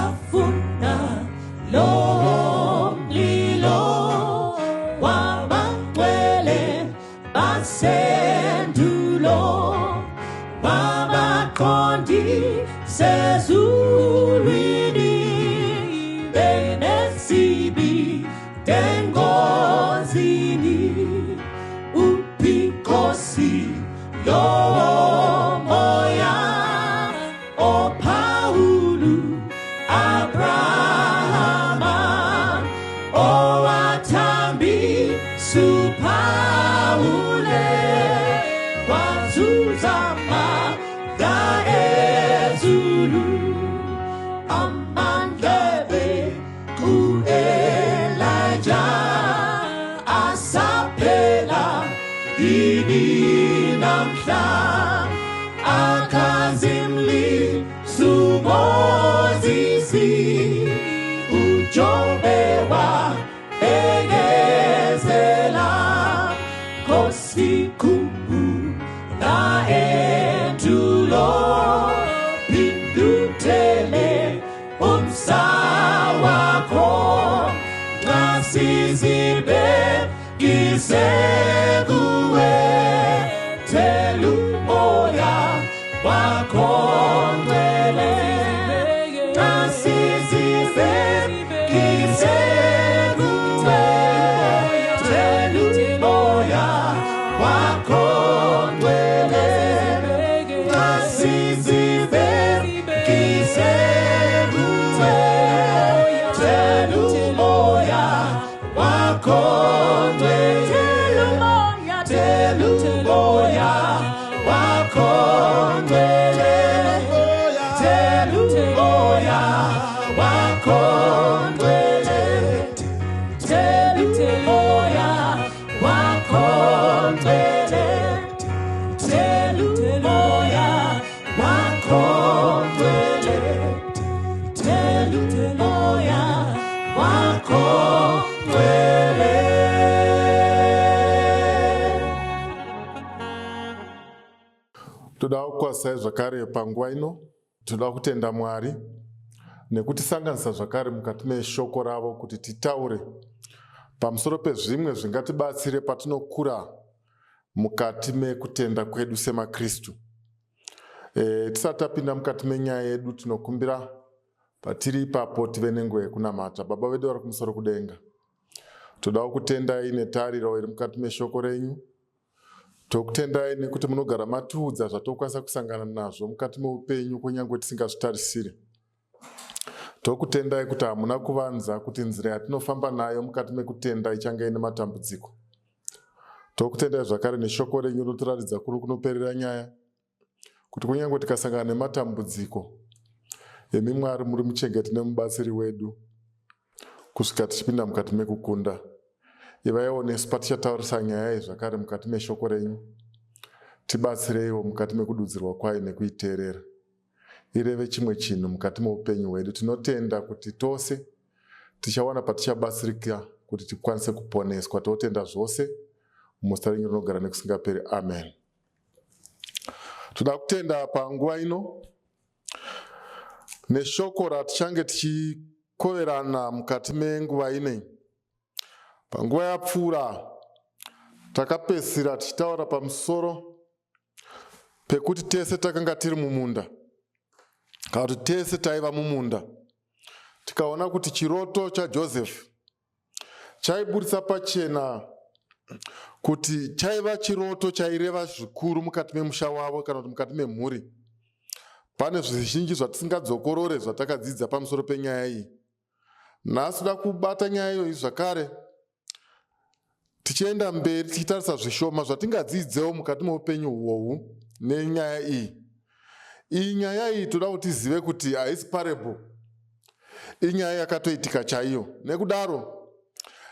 Siyafuna lo mlilo wabangcwele basendulo, wabaqondise ezulwini benesibindi engozini. Uphi Nkosi lowo moya oPawulu, Abrahama owathambisa uPawule wazuza amandla ezulu, amandla ku-Elijah asaphela yini namhla? Akhazimlisa uMozisi, uJobe wabekezela. Nkosi, khumbula endulo, phind'uthele umsa wakho, nxa sizibhekise kuwe, thela umoya wakho ngcwele, nxa sizibhekise kuwe, thela umoya wakho ngcwele, nxa sizibhekise kuwe, thela umoya wakho ngcwele, thela umoya wakho ngcwele, thela umoya wakho ngcwele, thela umoya wakho ngcwele, thela umoya wakho ngcwele, thela umoya wakho ngcwele. Toda kukwazisai zvakare panguva ino. Tinoda kutenda Mwari nekutisanganisa zvakare mukati meshoko ravo kuti titaure pamusoro pezvimwe zvingatibatsire patinokura mukati mekutenda kwedu semaKristu. E, tisati tapinda mukati menyaya yedu, tinokumbira patiri ipapo tive nenguva yekunamata. Baba vedu vari kumusoro kudenga, toda kukutendai netariro iri mukati meshoko renyu. Tokutendai nekuti munogara matiudza zvatokwanisa kusangana nazvo mukati meupenyu kunyange tisingazvitarisire. Tokutendai kuti hamuna kuvanza kuti nzira yatinofamba nayo mukati mekutenda ichange ine matambudziko. Tokutendai zvakare neshoko renyu rinotiratidza kuri kunoperera nyaya, kuti kunyange tikasangana nematambudziko, imi Mwari muri muchengeti nemubatsiri wedu kusvika tichipinda mukati mekukunda. Ivaiwo nesu patichataurisa nyaya iyi zvakare mukati meshoko renyu. Tibatsireiwo mukati mekududzirwa kwayo nekuiteerera. Ireve chimwe chinhu mukati meupenyu hwedu. Tinotenda kuti tose tichawana patichabatsirika kuti tikwanise kuponeswa. Totenda zvose muzita renyu rinogara nekusingaperi. Amen. Toda kutenda panguva ino neshoko ratichange tichikoverana mukati menguva inei. Panguva yapfuura takapedzisira tichitaura pamusoro pekuti tese takanga tiri mumunda, kana kuti tese taiva mumunda, tikaona kuti chiroto chaJoseph chaiburitsa pachena kuti chaiva chiroto chaireva zvikuru mukati memusha wavo kana kuti mukati memhuri. Pane zvizhinji zvatisingadzokorore zvatakadzidza pamusoro penyaya iyi. Nhasi toda kubata nyaya iyoyi zvakare tichienda mberi tichitarisa zvishoma zvatingadzidzewo mukati meupenyu uhohu nenyaya iyi. Iyi nyaya iyi toda kuti tizive kuti haisi parable, inyaya yakatoitika chaiyo. Nekudaro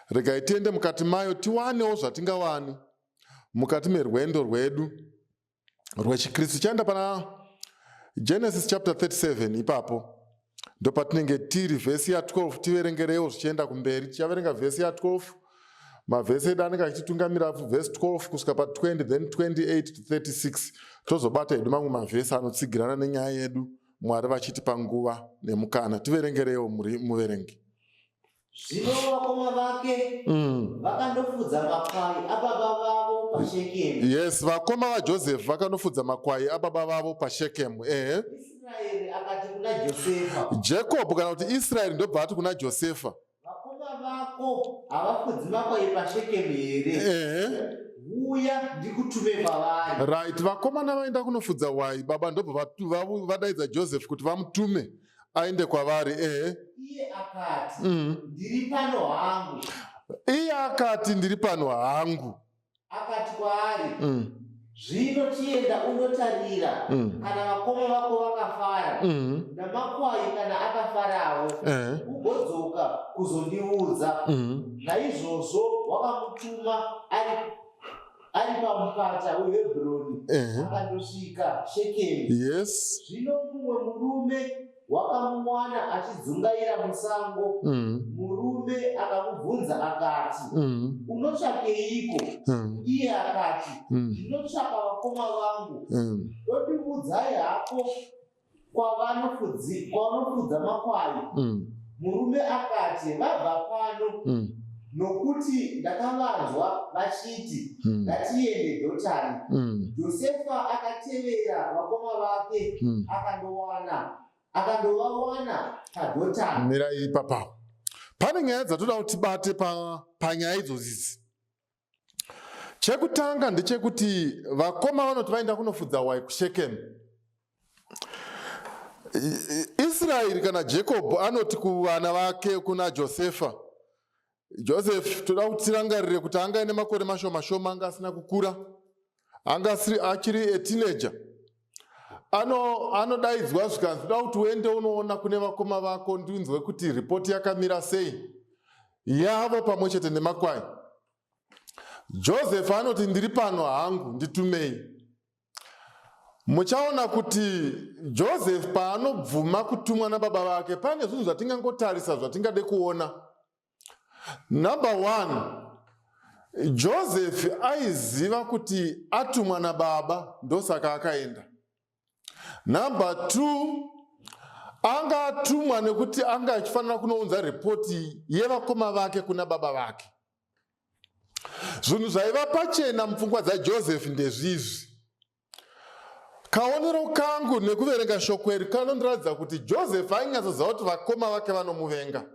regai tiende mukati mayo tiwanewo zvatingawani mukati merwendo rwedu rwechiKristu. Tichaenda pana Genesis chapter 37, ipapo ndopatinenge tiri, vhesi ya12 tiverengerewo zvichienda kumberi. Tichaverenga vhesi ya12, mavhesi edu anenge achititungamira vhesi 12 kusvika pa20, then 28 to 36, tozobata hedu mamwe mavhesi anotsigirana nenyaya yedu. Mwari vachitipa nguva nemukana. Tiverengereiwo muverengi. Zvino vakoma vake vakandofudza makwai ababa vavo paShekemu. Yes, vakoma vaJoseph vakanofudza makwai ababa vavo paShekemu. Ehe. Israeri akati kuna Josefa. Jacob kana kuti Israeri ndobva ati kuna Josefa. Vakoma vako havafudzi makwai paShekemu here? Ehe. Uya ndikutume kwavari. Right, vakomana vaenda kunofudza hwai, baba ndobva vadaidza Joseph kuti vamutume aende kwavari. Ehe. Iye akati, Ndiri pano hangu. Iye akati, Ndiri pano hangu. Akati kwaari, Zvino chienda unotarira kana vakoma vako vakafara, namakwai kana akafarawo, ugodzoka kuzondiudza. Naizvozvo wakamutuma ari pamupata weHebhuroni, akandosvika Shekemi. Zvino mumwe murume wakamuwana achidzungaira musango. Murume akamubvunza akati, Unotsvakeiko? Iye akati, Ndinotsvaka vakoma vangu. Dondiudzai hako kwavanofudza makwai. Murume akati, Vabva pano, nokuti ndakavanzwa vachiti, Ngatiende Dhotani. Josefa akatevera vakoma vake, akandovawana paDhotani. Mirai ipapapo. Pane nyaya dzatoda kuti tibate panyaya idzodzi idzi. Chekutanga ndechekuti vakoma vanoti vaenda kunofudza hwai kuShekemu. Israeri kana Jacob anoti kuvana vake kuna Josefa, Joseph, toda kuti tirangarire kuti anga aine makore mashoma shoma, anga asina kukura, anga achiri a teenager. Anodaidzwa zvikanzi toda kuti uende unoona kune vakoma vako ndinzwe kuti ripoti yakamira sei yavo pamwe chete nemakwai. Joseph anoti ndiri pano hangu, nditumei. Muchaona kuti Joseph paanobvuma kutumwa nababa vake pane zvinhu zvatingangotarisa zvatingade kuona. Number 1, Joseph aiziva kuti atumwa nababa ndosaka akaenda. Number 2, anga atumwa nekuti anga achifanira kunounza ripoti yevakoma vake kuna baba vake. Zvinhu zvaiva pachena mupfungwa dzaJoseph ndezvizvi. Kaonero kangu nekuverenga shoko iri kanondiratidza kuti Joseph ainyatsoziva kuti vakoma vake vanomuvenga.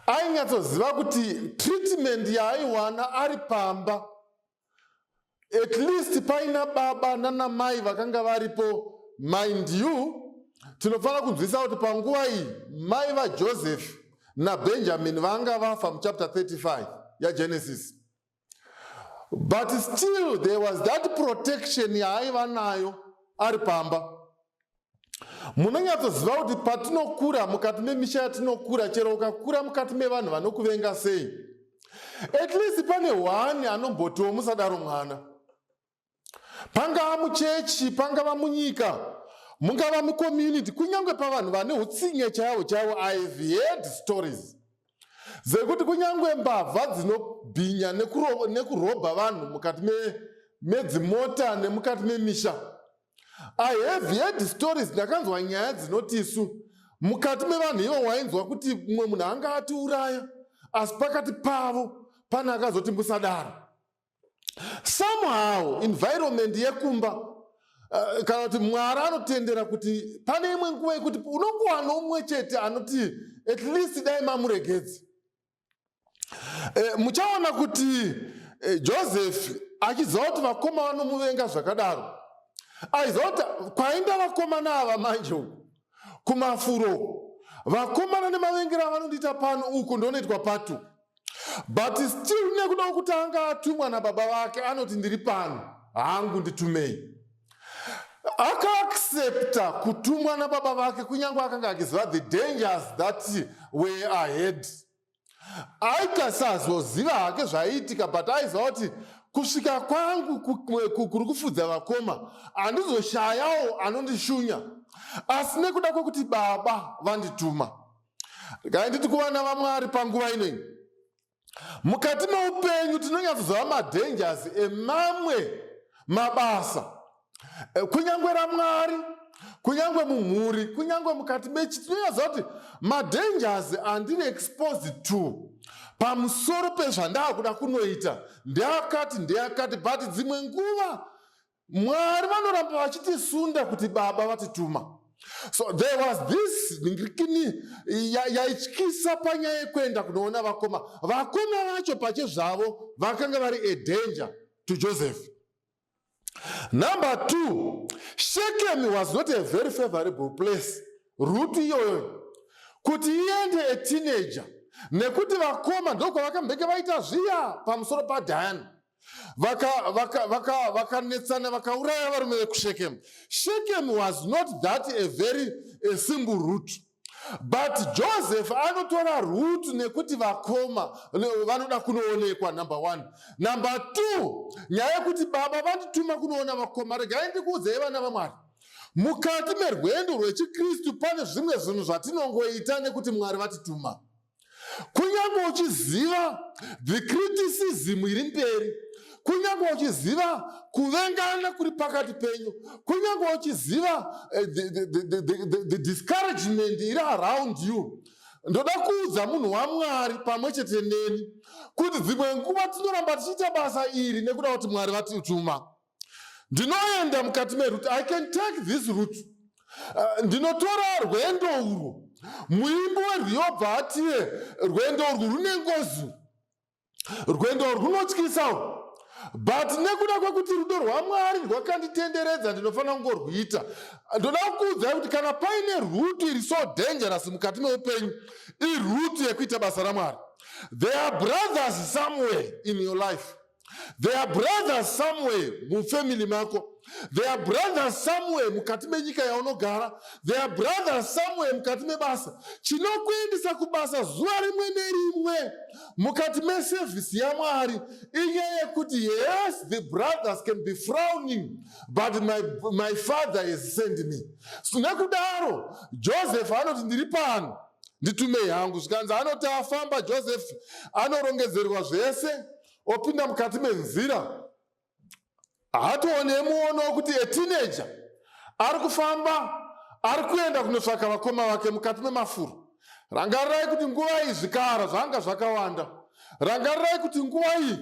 Ainyatsoziva kuti treatment yaaiwana ari pamba, at least paina baba nanamai vakanga varipo. Mind you, tinofanira kunzwisa kuti panguva iyi mai vaJoseph naBenjamin vanga vafa muchapter 35 yaGenesis. But still there was that protection yaaiva nayo ari pamba. Munonyatsoziva kuti patinokura mukati memisha yatinokura, chero ukakura mukati mevanhu vanokuvenga sei, at least pane hwani anombotiwo musadaro mwana. Pangava muchechi, pangava munyika, mungava mucommunity, kunyange pavanhu vane utsinye chaivo chaivo. I have heard stories dzekuti kunyange mbavha dzinobhinya nekurobha vanhu mukati medzimota nemukati memisha. I have heard stories, ndakanzwa nyaya dzinoti isu mukati mevanhu ivo wainzwa kuti mumwe munhu anga atiuraya, asi pakati pavo pane akazoti musadaro. Somehow environment yekumba, kana kuti Mwari anotendera kuti pane imwe nguva yekuti unongowana umwe chete anoti at least dai mamuregedzi. Muchaona kuti Joseph achiziva kuti vakoma vanomuvenga zvakadaro, aiziva kuti kwaenda vakomana ava manje uku kumafuro, vakomana nemavengero avanondiita pano uku ndonoitwa patu. But still nekuda kwekuti anga atumwa nababa vake, anoti ndiri pano hangu, nditumei. Akaaccepta kutumwa nababa vake kunyange akanga achiziva the dangers that were ahead. Aikasazoziva hake zvaiitika, but aiziva kuti kusvika kwangu kuri kufudza vakoma handizoshayawo anondishunya, asi nekuda kwekuti baba vandituma. Regai nditi kuvana vaMwari panguva ino, mukati meupenyu tinonyatsozova madangers emamwe mabasa, kunyange raMwari, Kunyange mumhuri, kunyange mukati mechi, tinoziva kuti madangers andiri exposed to pamusoro pezvandakuda kunoita ndeakati ndeakati, but dzimwe nguva Mwari vanoramba vachitisunda kuti baba vatituma. So there was this nhingirikini yaityisa panyaya yekuenda kunoona vakoma. Vakoma vacho pachezvavo vakanga vari a danger to Joseph. Number 2, Shechem was not a very favorable place. Route iyoyo kuti iende a teenager, nekuti vakoma ndokwavakambenge vaita zviya pamusoro paDiana. Vakanetsana, vakauraya varume vekuShekem. Shekem was not that a very a simple route, but Joseph anotora route nekuti vakoma vanoda kunoonekwa, number one. Number two, nyaya yekuti baba vandituma kunoona vakoma. Regai ndikuudzei, vana vaMwari, mukati merwendo rwechiKristu pane zvimwe zvinhu zvatinongoita nekuti Mwari vatituma. Kunyange uchiziva the criticism iri mberi, kunyange uchiziva kuvengana kuri pakati penyu, kunyange uchiziva the discouragement iri around you, ndoda kuudza munhu waMwari pamwe chete neni kuti dzimwe nguva tinoramba tichiita basa iri nekuda kuti Mwari vatituma. Ndinoenda mukati meroute, I can take this route. Ndinotora rwendo urwu. Muimbi werwiyo bva atiye rwendo urwu rune ngozi, rwendo urwu runotyisa urwu, but nekuda kwekuti rudo rwaMwari rwakanditenderedza, ndinofanira kungorwuita. Ndoda kukuudzai kuti kana paine route iri so dangerous mukati meupenyu, iroute yekuita basa raMwari. There are brothers somewhere in your life. There are brothers somewhere mufamily mako. There are brothers somewhere mukati menyika yaunogara. There are brothers somewhere mukati mebasa. Chinokuendesa kubasa zuva rimwe nerimwe mukati mesevhisi yaMwari inyaya yekuti yes, the brothers can be frowning, but my father has sent me. So nekudaro Joseph anoti, "Ndiri pano, nditumei hangu." Zvikanzi anoti afamba Joseph, anorongedzerwa zvese, opinda mukati menzira. Haatoone muono wekuti a teenager ari kufamba, ari kuenda kunotsvaka vakoma vake mukati memafuro. Rangarirai kuti nguva iyi zvikara zvanga zvakawanda. Rangarirai kuti nguva iyi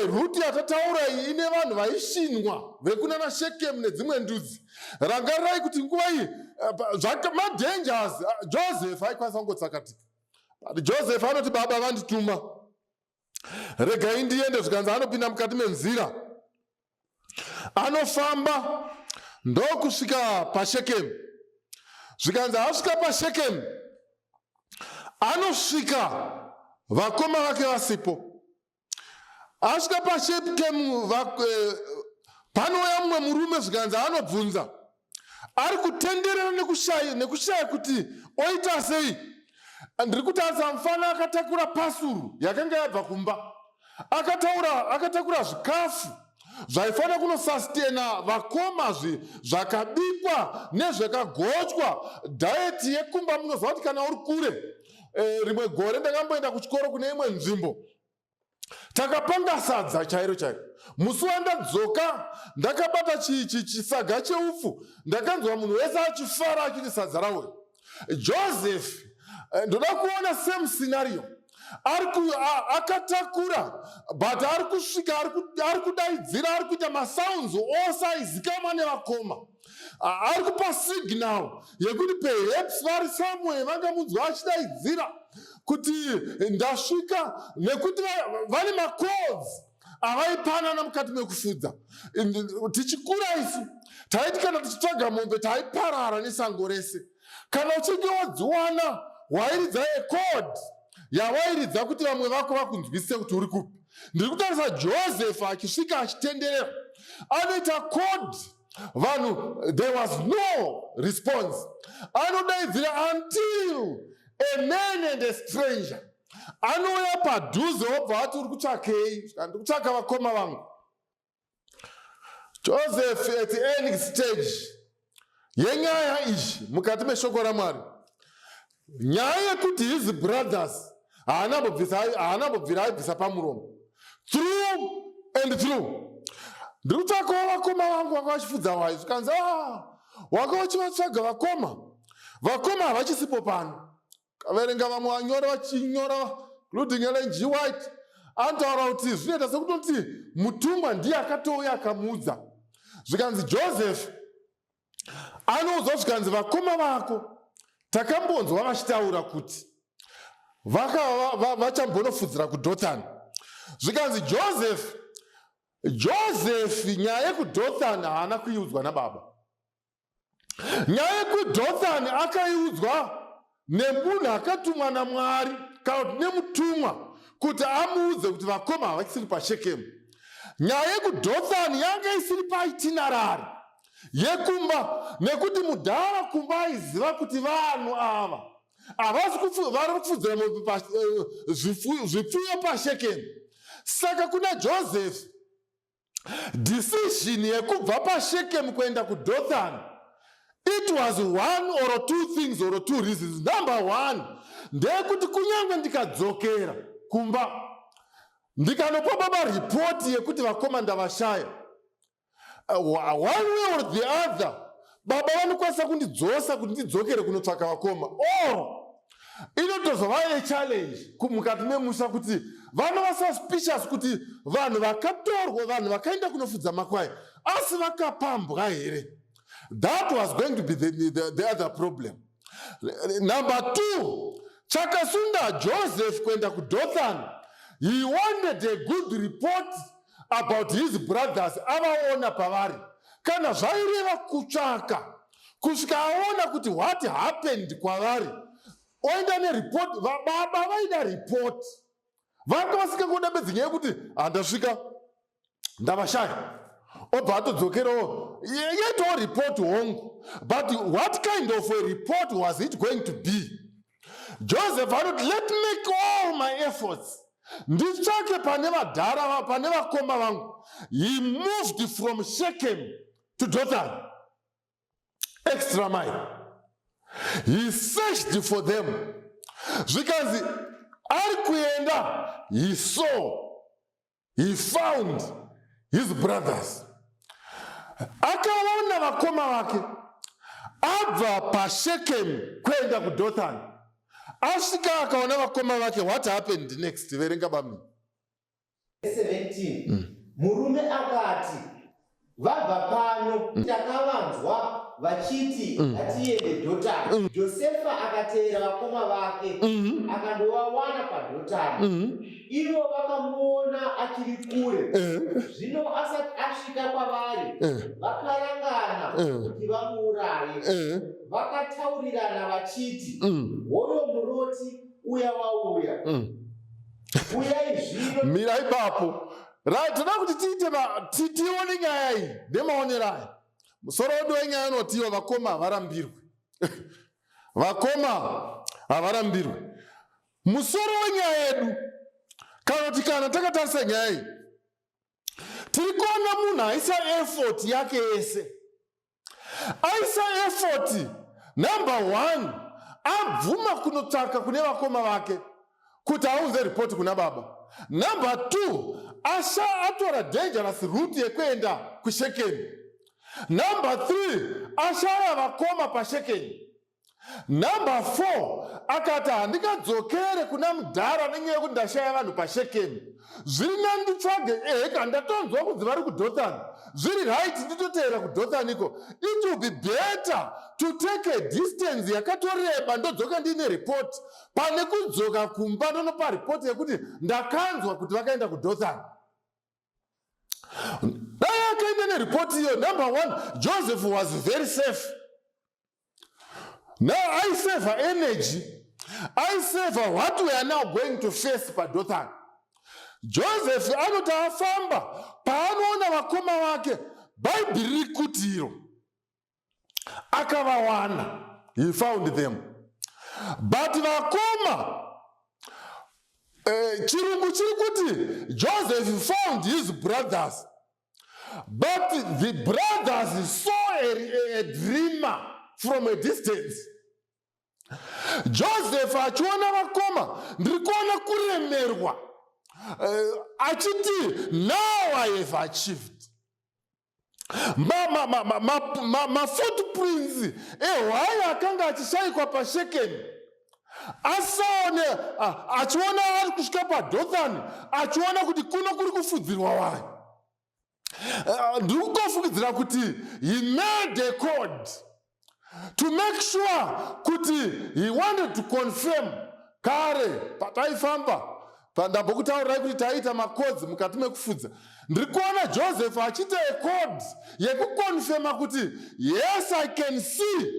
route yatataura iyi ine vanhu vaishinwa vekunana Shekemu nedzimwe ndudzi. Rangarirai kuti nguva iyi madangers Joseph aikwanisa kungotsakatika, but Joseph anoti, "Baba vandituma, regai ndiende." Zvikanzi anopinda mukati menzira, anofamba ndokusvika paShekemu. Zvikanzi asvika paShekemu, anosvika vakoma vake vasipo. Asvika paShekemu, panouya mumwe murume. Zvikanzi anobvunza, ari kutenderera nekushaya kuti oita sei. Ndiri kutarisa mufana akatakura pasuru yakanga yabva kumba, akataura akatakura zvikafu zvaifanira kunosastena vakoma, zvakabikwa nezvakagochwa, diet yekumba. Munoziva kuti kana uri kure, rimwe gore ndakamboenda kuchikoro kune imwe nzvimbo, takapanga sadza chairo chairo. Musi wandadzoka ndakabata chisaga cheupfu, ndakanzwa munhu wese achifara achiti sadza rauya. Joseph, ndoda kuona same scenario, akatakura, but ari kusvika, ari kudaidzira, ari kuita masounds ose aizikamwa nevakoma. Ari kupa signal yekuti perhaps vari somewhere vangamunzwa achidaidzira kuti ndasvika, nekuti vane macodes avaipanana mukati mekufudza. Tichikura isu taiti kana tichitsvaga mombe, taiparara nesango rese. Kana uchinge wadziwana, wairidza ecode yawairidza kuti vamwe vako vakunzwisise kuti uri kupi. Ndiri kutarisa Joseph achisvika, achitenderera, anoita code. Vanhu, there was no response. Anodaidzira until a man and a stranger anouya padhuze, wobva ati, "Uri kutsvakei?" "Ndiri kutsvaka vakoma vangu." Joseph at any stage yenyaya iyi mukati meshoko raMwari, nyaya yekuti his brothers haana mbobvira aibvisa pamuromo through and through. "Ndiri kutsvakawo vakoma vangu vanga vachifudza wai." Zvikanzi, "A, Waka uchivatsvaga vakoma, vakoma havachisipo pano. Kaverenga vamwe vanyora vachinyora, including Ellen G. White, anotaura kuti zvinoita sekutoti mutumwa ndiye akatouya akamuudza. Zvikanzi Joseph anoudzwa zvikanzi vakoma vako takambonzwa vachitaura kuti vachambonofudzira kuDothani. Zvikanzi Joseph Joseph nyaya yekuDothani haana kuiudzwa nababa. Nyaya yekuDothani akaiudzwa nemunhu akatumwa naMwari kana kuti nemutumwa kuti amuudze kuti vakoma havachisiri paShekemu. Nyaya yekuDothani yanga isiri paitinarari yekumba nekuti mudhara kumba aiziva kuti vanhu ava havasi vari kufudzira zvipfuyo paShekemu. Saka kuna Joseph decision yekubva paShekemu kuenda kuDothani, it was one or two things or two reasons. Number one ndeyekuti kunyange ndikadzokera kumba ndikanopa baba ripoti yekuti vakoma ndavashaya, one way or the other baba vanokwanisa kundidzosa kuti ndidzokere kunotsvaka vakoma, or inotozova yechallenge mukati memusha kuti vanova suspicious kuti vanhu vakatorwa, vanhu vakaenda kunofudza makwai, asi vakapambwa here? That was going to be the other problem. Number two, chakasunda Joseph kuenda kuDothan, he wanted a good report about his brothers avaona pavari. Kana zvaireva kutsvaka kusvika aona kuti what happened kwavari, oenda neripoti. Baba vaida ripoti, vanga vasingangoda bedzi nyaya yekuti handasvika ndavashaya, obva atodzokerawo. Yaitawo ripoti hongu, but what kind of a report was it going to be? Joseph anoti, "Let make all my efforts nditsvake pane vadhara, pane vakoma vangu." He moved from Shechem to Dothan, extra mile. He searched for them. Zvikanzi ari kuenda, he saw, he found his brothers. Akaona vakoma vake abva paShekem kuenda kuDothan. Asvika akaona vakoma vake, what happened next? Verenga, bami. 17. Murume akati, "Vabva pano. Takavanzwa vachiti, 'Ngatiende Dhotani.'" Josefa akateera vakoma vake, akandovawana paDhotani. Ivo vakamuona achiri kure. Zvino asati asvika kwavari, vakarangana kuti vamuuraye. Vakataurirana vachiti, "Hoyo muroti uya wauya. Uyai zvino." Mira ipapo. Right, toda kuti tiite tione nyaya iyi nemaonero aya. Musoro wedu wenyaya unotiwa "Vakoma havarambirwe". Vakoma havarambirwe. Musoro wenyaya yedu, kana kuti kana takatarisa nyaya iyi, tiri kuona munhu aisa effort yake yese. Aisa effort number one, abvuma kunotsvaka kune vakoma vake kuti aunze ripoti kuna baba. Number two, asha atora dangerous route yekuenda kuShekemi. Number three, ashaya vakoma paShekemi. Number four, akati handingadzokere kuna mudhara nenyaya yekuti ndashaya vanhu paShekemi. Zviri nani nditsvage eheka, ndatonzwa kunzi vari kuDhothani. Zviri right nditoteera kuDhothaniko. It will be better to take a distance yakatoreba ndodzoka ndiine report pane kudzoka kumba ndonopa ripoti yekuti ndakanzwa kuti vakaenda kuDhothani. Dai akaenda neripoti iyo, number one, Joseph was very safe. Now aiseva energy, aiseva what we are now going to face paDothan. Joseph anoti afamba, paanoona vakoma vake, Bhaibheri riri kuti iro akavawana. He found them, but vakoma, chirungu chiri kuti Joseph found his brothers, but the brothers saw a dreamer from a distance. Joseph achiona vakoma, ndiri kuona kuremerwa, achiti, "Now I have achieved." Mafootprints ehwai akanga achishayikwa paShekemi asaone, achiona ari kusvika paDhothani, achiona kuti kuno kuri kufudzirwa wai. Ndiri kungofungidzira kuti he made a code to make sure kuti he wanted to confirm. Kare pataifamba, ndambokutaurirai kuti taiita macodes mukati mekufudza. Ndiri kuona Joseph achiita acode yekuconfirma kuti, "Yes, I can see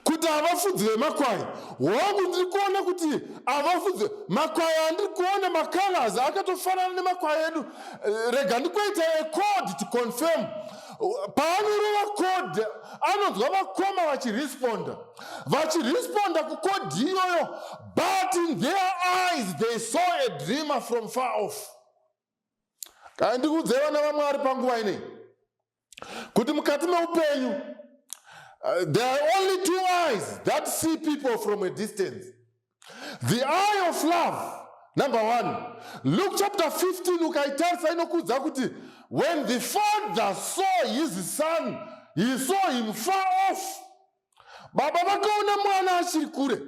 kuti havafudzi vemakwai. Hongu, ndiri kuona kuti havafudzi makwai. Andiri kuona macolors akatofanana nemakwai edu. Rega ndikuita acode to confirm." Paanorova code, anonzwa vakoma vachiresponda, vachiresponda kucode iyoyo, but in their eyes they saw a dreamer from far off. Kai ndikuudzei, vana vaMwari, panguva inei kuti mukati meupenyu there are only two eyes that see people from a distance: the eye of love, number one. Luke chapter 15 ukaitarisa inokuudza kuti when the father saw his son, he saw him far off. Baba vakaona mwana achiri kure,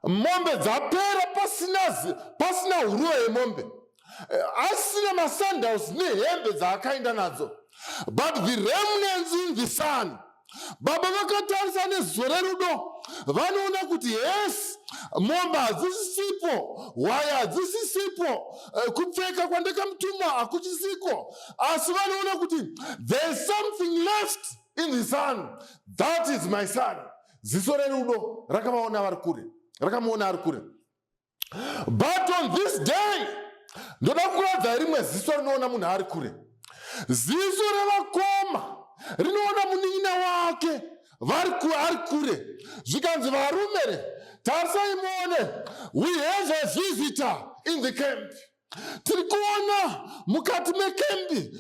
mombe dzapera, pasina huruva yemombe, asina masandals nehembe dzaakaenda nadzo, but the remnants in the son. Baba vakatarisa neziso rerudo, vanoona kuti yes, mombe hadzisisipo, hwai hadzisisipo, kupfeka kwandakamutuma hakuchisiko, asi vanoona kuti there is something left in the son. That is my son. Ziso rerudo rakavaona vari kure, rakamuona ari kure. But on this day ndoda kukuratidza rimwe ziso rinoona munhu ari kure, ziso revakoma rinoona munin'ina wake ari kure. Zvikanzi, "Varume, tarisai muone, we have a visitor in the camp. Tiri kuona mukati mekembi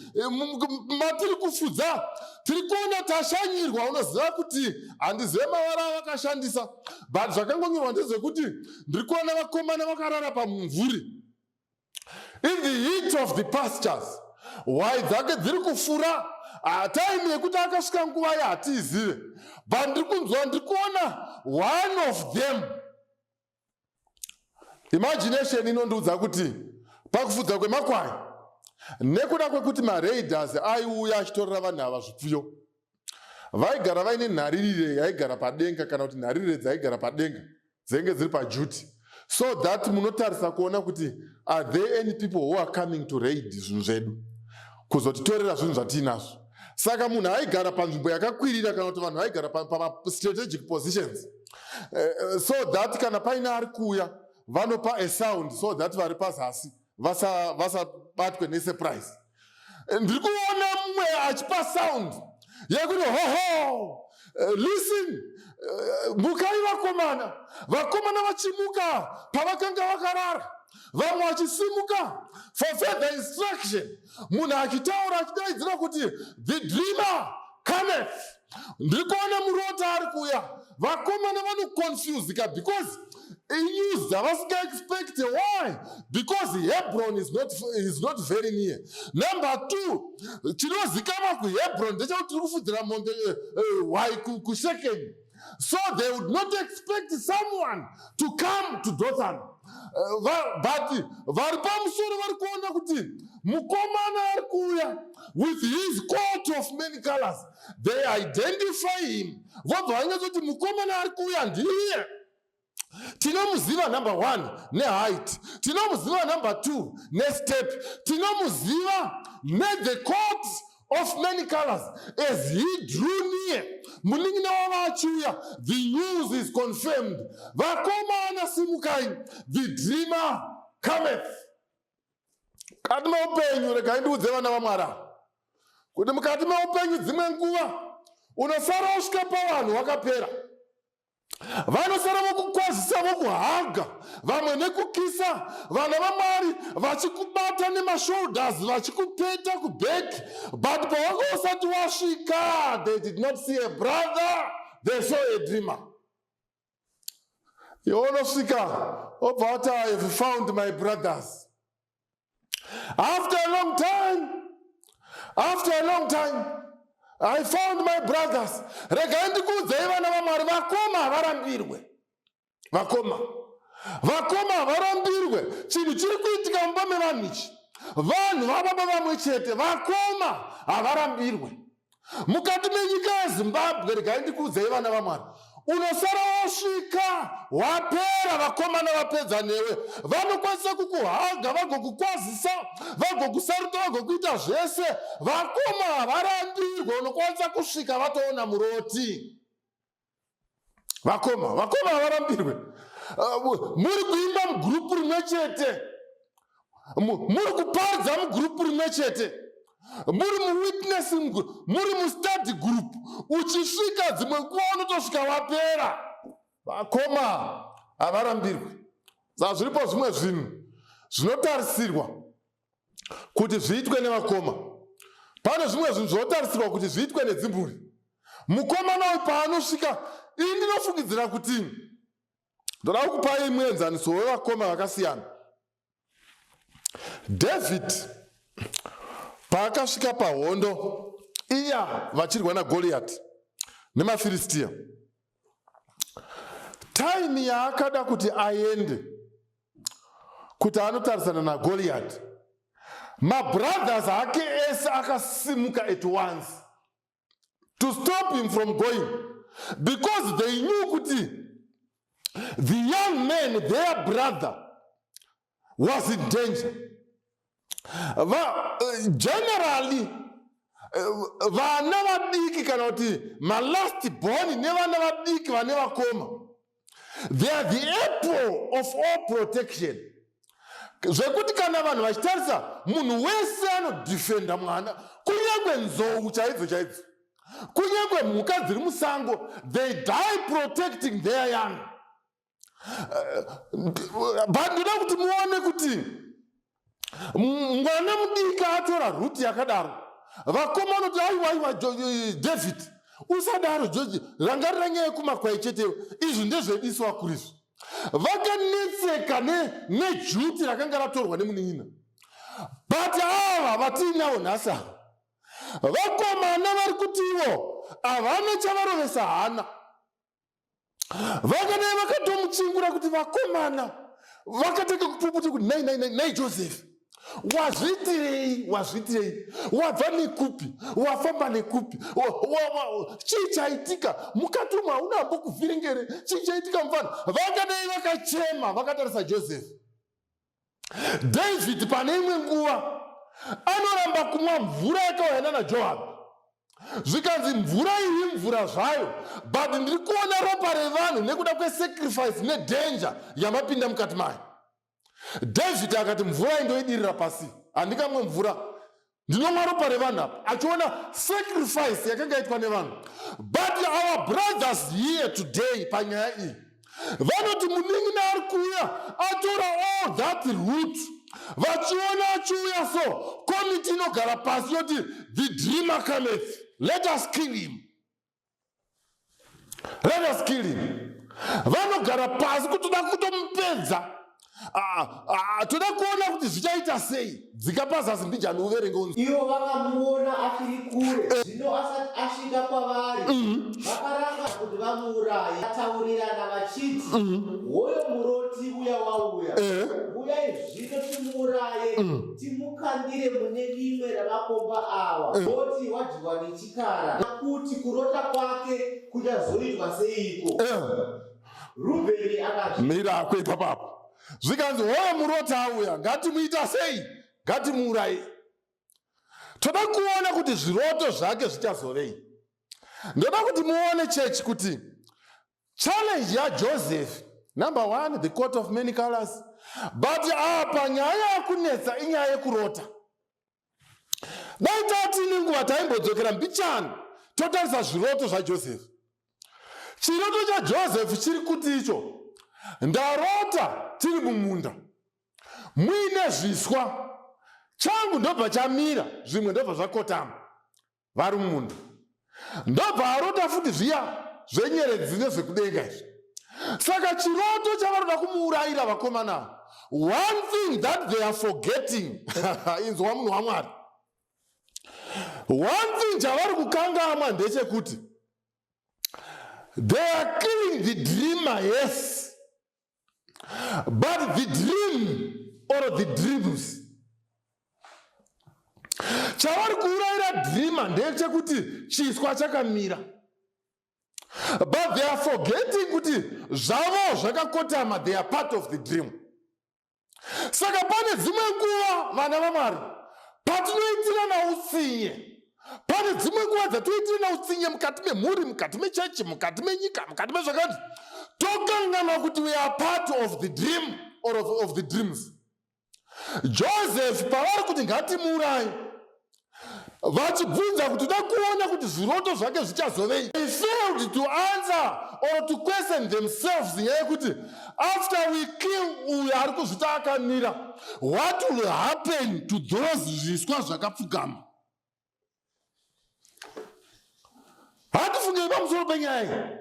matiri kufudza, tiri kuona tashanyirwa." Unoziva kuti handizive mavara avakashandisa, but zvakangonyorwa ndezvekuti ndiri kuona vakomana vakarara pamumvuri in the heat of the pastures, hwai dzake dziri kufura. Time yekuti akasvika nguva ye hatiizive, but ndiri kunzwa, ndiri kuona one of them. Imagination inondiudza kuti pakufudza kwemakwai, nekuda kwekuti maraiders aiuya achitorera vanhu ava zvipfuyo, vaigara vaine nharirire yaigara padenga, kana kuti nharirire dzaigara padenga dzinenge dziri paduty, so that munotarisa kuona kuti are there any people who are coming to raid zvinhu zvedu, kuzotitorera zvinhu zvatiinazvo. Saka munhu aigara panzvimbo yakakwirira, kana kuti vanhu vaigara pamastrategic positions, so that kana paine ari kuuya vanopa a sound so that vari pazasi vasabatwe nesurprise. Ndiri kuona mumwe achipa sound yekuti, "Hoho, listen, mukai vakomana." Vakomana vachimuka pavakanga vakarara, vamwe vachisimuka for further instruction, munhu achitaura achidaidzira kuti, "The dreamer cometh. Ndiri kuona murota ari kuuya." Vakomana vanoconfusika because inews dzavasingaexpecte. Why? Because Hebron is not very near. Number two, chinozikanwa kuHebron ndechekuti tiri kufudzira mombe, hwai kuShekemi. So they would not expect someone to come to Dothan. But vari pamusoro vari kuona kuti mukomana ari kuuya with his coat of many colors. They identify him, vobva vanyatsoti mukomana ari kuuya ndiye tinomuziva, number one neheight, tinomuziva number two nestep, tinomuziva nethe coat of many colors. As he drew near, munin'ina wavo achiuya, the news is confirmed: "Vakomana, simukai, the dreamer cometh." Mukati meupenyu, regai ndiudze vana vaMwari kuti mukati meupenyu dzimwe nguva unosara usvika pavanhu wakapera. Vanosara vokukwazisa, vokuhaga, vamwe nekukisa, vana vaMwari vachikubata nemashoulders, vachikupeta kuback, but pawanga usati wasvika, they did not see a brother, they saw a dreamer. Iwe unosvika, obva wati, "I have found my brothers." After a long time, After a long time I found my brothers. Regai ndikuudzei vana vaMwari, vakoma havarambirwe. Vakoma. Vakoma havarambirwe. Chinhu chiri kuitika mumba mevanhu ichi. Vanhu vababa vamwe chete, vakoma havarambirwe. Mukati menyika yeZimbabwe, regai ndikuudzei vana vaMwari, unosara wosvika wapera, vakomana vapedza newe, vanokwanisa kukuhaga, vagokukwazisa, vagokusaruta, vagokuita zvese. Vakoma havarambirwe, unokwanisa kusvika vatoona muroti. Vakoma, vakoma havarambirwe. Muri kuimba mugurupu rimwe chete, muri kuparidza mugurupu rimwe chete, muri muwitnessing, muri mustudy group, uchisvika dzimwe nguva unotosvika wapera. Vakoma havarambirwe. Saka zviripo zvimwe zvinhu zvinotarisirwa kuti zviitwe nevakoma, pane zvimwe zvinhu zvinotarisirwa kuti zviitwe nedzimhuri. Mukomana uyu paanosvika, ini ndinofungidzira kuti ndoda kukupai muenzaniso wevakoma vakasiyana. David paakasvika pahondo iya vachirwa naGoliath nemaFiristiya, taimi yaakada kuti aende kuti anotarisana naGoliath, mabrothers ake ese akasimuka at once to stop him from going, because they knew kuti the young man, their brother, was in danger. Generally vana vadiki kana kuti malast born nevana vadiki vane vakoma, they are the apple of all protection, zvekuti kana vanhu vachitarisa, munhu wese anodhifenda mwana, kunyange nzou chaidzo chaidzo, kunyange mhuka dziri musango, they die protecting their young. But ndoda kuti muone kuti mwana mudiki atora route yakadaro, vakoma vanoti, "Aiwa, aiwa, David, usadaro. George, rangarira nyaya yekumakwai cheteyo. Izvi ndezvedu vakuru izvi." Vakanetseka neduty rakanga ratorwa nemunin'ina. But ava vatiinavo nhasi ava, vakomana vari kuti ivo havana chavarovesa hana. Vakadai vakatomuchingura kuti vakomana vakatanga kupuputa kuti, "Nai, nai, nai, nai Joseph, wazviitirei? Wazviitirei? Wabva nekupi? Wafamba nekupi? Chii chaitika mukati umu? Hauna hambokuvhiringere? Chii chaitika, mufana?" Vakadai vakachema vakatarisa Joseph. David pane imwe nguva anoramba kumwa mvura yakauya nana Joabhi, zvikanzi, "Mvura iyi mvura zvayo, but ndiri kuona ropa revanhu nekuda kwesacrifice nedanger yamapinda mukati mayo." David akati, "Mvura indoidirira pasi, handikamwe mvura, ndinomwa ropa revanhu." Apa achiona sacrifice yakanga itwa nevanhu. But our brothers here today, panyaya iyi vanoti munin'ina ari kuuya atora all that route, vachiona achiuya, so komiti inogara pasi yoti, "The dreamer cometh, let us kill him, let us kill him." Vanogara pasi kutoda kutomupedza. Ah, ah, toda kuona kuti zvichaita sei. Dzika pazasi mbijani uverenge unzi. Ivo vakamuona achiri kure. Zvino asati asvika kwavari, vakaranga kuti vamuuraye. Vataurirana vachiti, "Hoyo muroti uya wauya. Uyai zvino timuuraye, timukandire mune rimwe ramakomba awa, oti wadyiwa nechikara, kuti kurota kwake kuchazoitwa seiko." Rubheni akazvi Mirako ipapapo. Zvikanzi, "Hoyo muroti auya, ngatimuita sei? Ngatimuuraye. Toda kuona kuti zviroto zvake zvichazovei." Ndoda kuti muone, chechi, kuti challenge yaJoseph, number one, the coat of many colors, but apa nyaya yakunetsa inyaya yekurota. Dai tatine nguva taimbodzokera mbichana totarisa zviroto zvaJoseph. Chiroto chaJoseph chiri kuti icho, "Ndarota tiri mumunda muine zviswa, changu ndobva chamira, zvimwe ndobva zvakotama." Vari mumunda, ndobva arota futi zviya zvenyeredzi nezvekudenga izvi. Saka chiroto chavaroda kumuurayira vakomana, one thing that they are forgetting, inzwa munhu waMwari. One thing chavari kukangamwa ndechekuti they are killing the dreamer, yes, but the dream or the dreams chavari kuurayira dreamer ndechekuti chiswa chakamira, but they are forgetting kuti zvavo zvakakotama, they are part of the dream. Saka pane dzimwe nguva, vana vaMwari, patinoitirana utsinye, pane dzimwe nguva dzatoitirana utsinye mukati memhuri, mukati mechechi, mukati menyika, mukati mezvakati, tokanganwa kuti we are part of the dream or of the dreams. Joseph pavari kuti ngatimuurayi, vachibvunza kuti toda kuona kuti zviroto zvake zvichazovei, they failed to answer or to question themselves nyaya yekuti after we kill uyo ari kuzvita akamira, what will happen to those zviswa zvakapfugama? Hatifungei pamusoro penyaya iyi.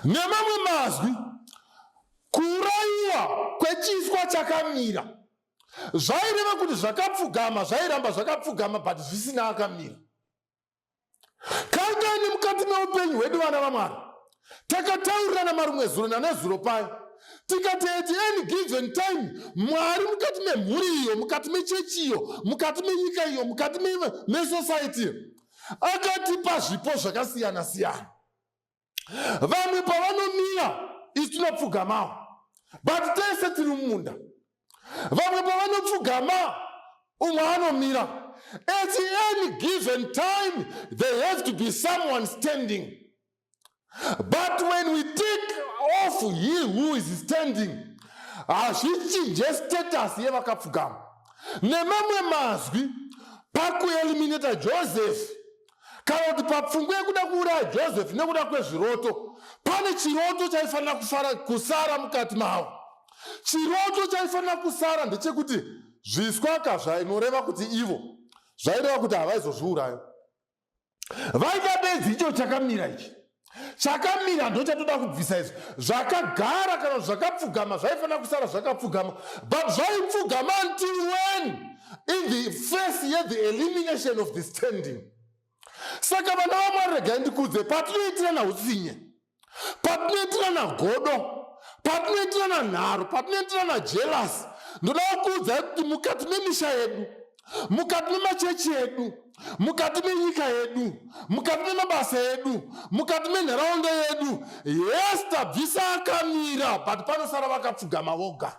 Nemamwe mazwi, kuurayiwa kwechiswa chakamira zvaireva kuti zvakapfugama zvairamba zvakapfugama, but zvisina akamira. Kangani mukati meupenyu hwedu, vana vaMwari, takataurirana marumwe zuro nanezuro paya, tikati at any given time Mwari mukati memhuri iyo, mukati mechechi iyo, mukati menyika iyo, mukati mesociety iyo, akatipa zvipo zvakasiyana siyana. Vamwe pavanomira, isu tinopfugamawo, but tese tiri mumunda. Vamwe pavanopfugama, umwe anomira. At any given time there has to be someone standing, but when we take off he who is standing, hazvichinje status yevakapfugama. Nemamwe mazwi, pakueliminata Joseph, kana kuti papfungwa yekuda kuuraya Joseph nekuda kwezviroto, pane chiroto chaifanira kusara mukati mavo. Chiroto chaifanira kusara ndechekuti zviswaka zvainoreva kuti ivo zvaireva kuti havaizozviuraya, vaida bedzi icho chakamira. Ichi chakamira ndo chatoda kubvisa. Izvi zvakagara kana zvakapfugama zvaifanira kusara zvakapfugama, but zvaipfugama until when? In the face yethe elimination of the standing. Saka vana vaMwari, regai ndikudze, patinoitirana utsinye, patinoitirana godo, patinoitirana nharo, patinoitirana jealous, ndoda kukuudzai kuti mukati memisha yedu, mukati memachechi edu, mukati menyika yedu, mukati memabasa edu, mukati menharaunda yedu, yes, tabvisa akamira, but panosara vakapfugama voga.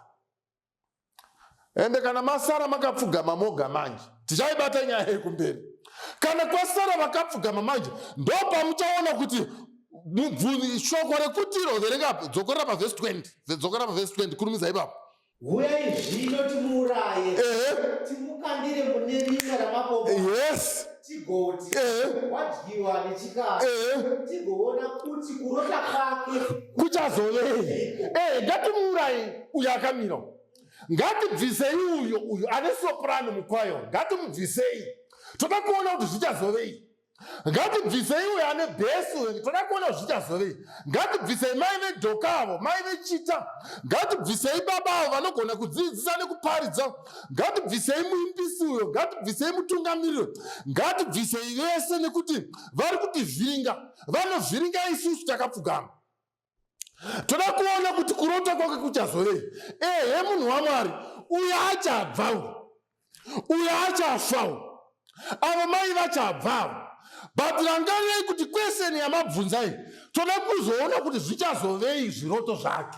Ende kana masara makapfugama moga manje, tichaibata nyaya yekumberi. Kana kwasara vakapfugama manje, ndo pamuchaona kuti mubvunzi shoko rekuti iro. Verenga, dzokorera pavhesi 20, dzokera pavhesi 20, kurumidza ipapo. Uyai zvino timuuraye, timukandire mune rimwe ramakomba, tigoti, wadyiwa nechikara, tigoona kuti kurota kwake kuchazovei. Ngatimuurayi uyo akamira, ngatibvisei uyo, uyo ane soprano mukwayo, ngatimubvisei, toda kuona kuti zvichazovei. Ngatibvisei uyo ane bass uyo, toda kuona kuti zvichazovei. Ngatibvisei mai vedhoka avo, mai vechita. Ngatibvisei baba avo vanogona kudzidzisa nekuparidza. Ngatibvisei muimbisi uyo, ngatibvisei mutungamiriri, ngatibvisei vese nekuti vari kutivhiringa. Vanovhiringa isusu takapfugama. Toda kuona kuti kurota kwake kuchazovei. Ehe, munhu waMwari, uyo achabva, uyo achafa, avo mai vachabva, but rangarirei kuti question yamabvunzai, toda kuzoona kuti zvichazovei zviroto zvake.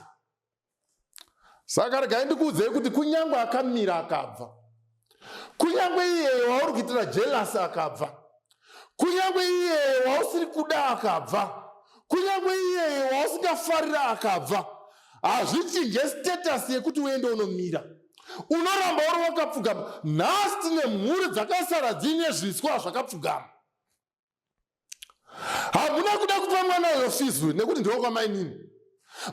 Saka regai ndikuudzei kuti kunyange akamira akabva, kunyange iyeye wauri kuitira jealous akabva, kunyange iyeye wausiri kuda akabva, kunyange iyeye wausingafarira akabva, hazvichinje status yekuti uende unomira, unoramba uri wakapfugama. Nhasi tine mhuri dzakasara dziine zviswa zvakapfugama. Hamuna kuda kupa mwana uyo fees nekuti ndewekwamainini.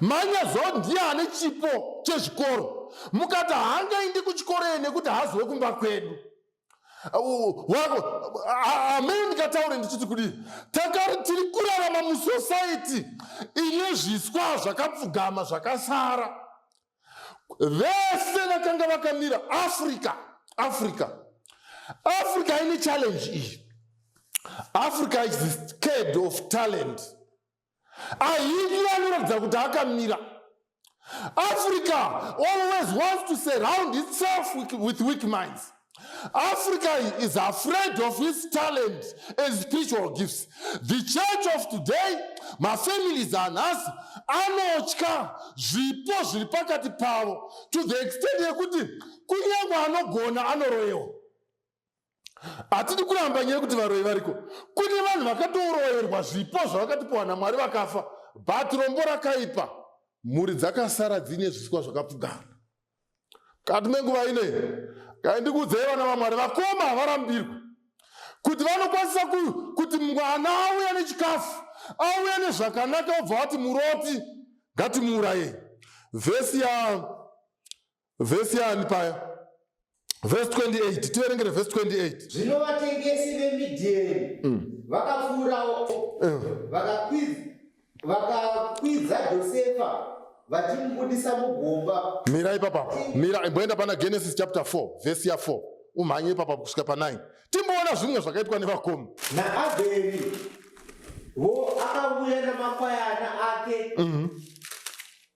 Manyazo ndiye ane chipo chezvikoro, mukati haangaindi kuchikoro iye nekuti haaziwe kumba kwedu. Amene ndikataure ndichiti kudii, takari tiri kurarama musociety ine zviswa zvakapfugama zvakasara. Vese vakanga vakamira. Africa, Africa, Africa ine challenge iyi. Africa is scared of talent. Ahindi anoratidza kuti akamira. Africa always wants to surround itself with weak minds. Africa is afraid of its talent and spiritual gifts. The church of today, mafamilies anhasi anotya zvipo zviri pakati pavo to the extent yekuti kunyange anogona anoroyewa. Hatidi kuramba nyaya yekuti varoyi variko. Kune vanhu vakatoroyerwa zvipo zvavakatipiwa naMwari vakafa, but rombo rakaipa, mhuri dzakasara dziine zvisikwa zvakapfugama. Kati menguva ino kai ndikuudzei vana vaMwari, vakoma havarambirwe kuti vanokwanisa kuti mwana auya nechikafu, auya nezvakanaka, obva vati muroti, ngatimuurayei. Vhesi ya vhesi yaani paya? Vhesi 28, tiverengere vhesi 28. Zvino vatengesi veMidhiani vakapfuurawo, vakakwidza Josefa vachimubudisa mugomba. Mira ipapa, mira, imboenda pana Genesis chapter 4 vhesi ya 4, umhanye ipapa kusvika pa 9, timboona zvimwe zvakaitwa nevakoma. NaAbheri vo akauya namakwayana ake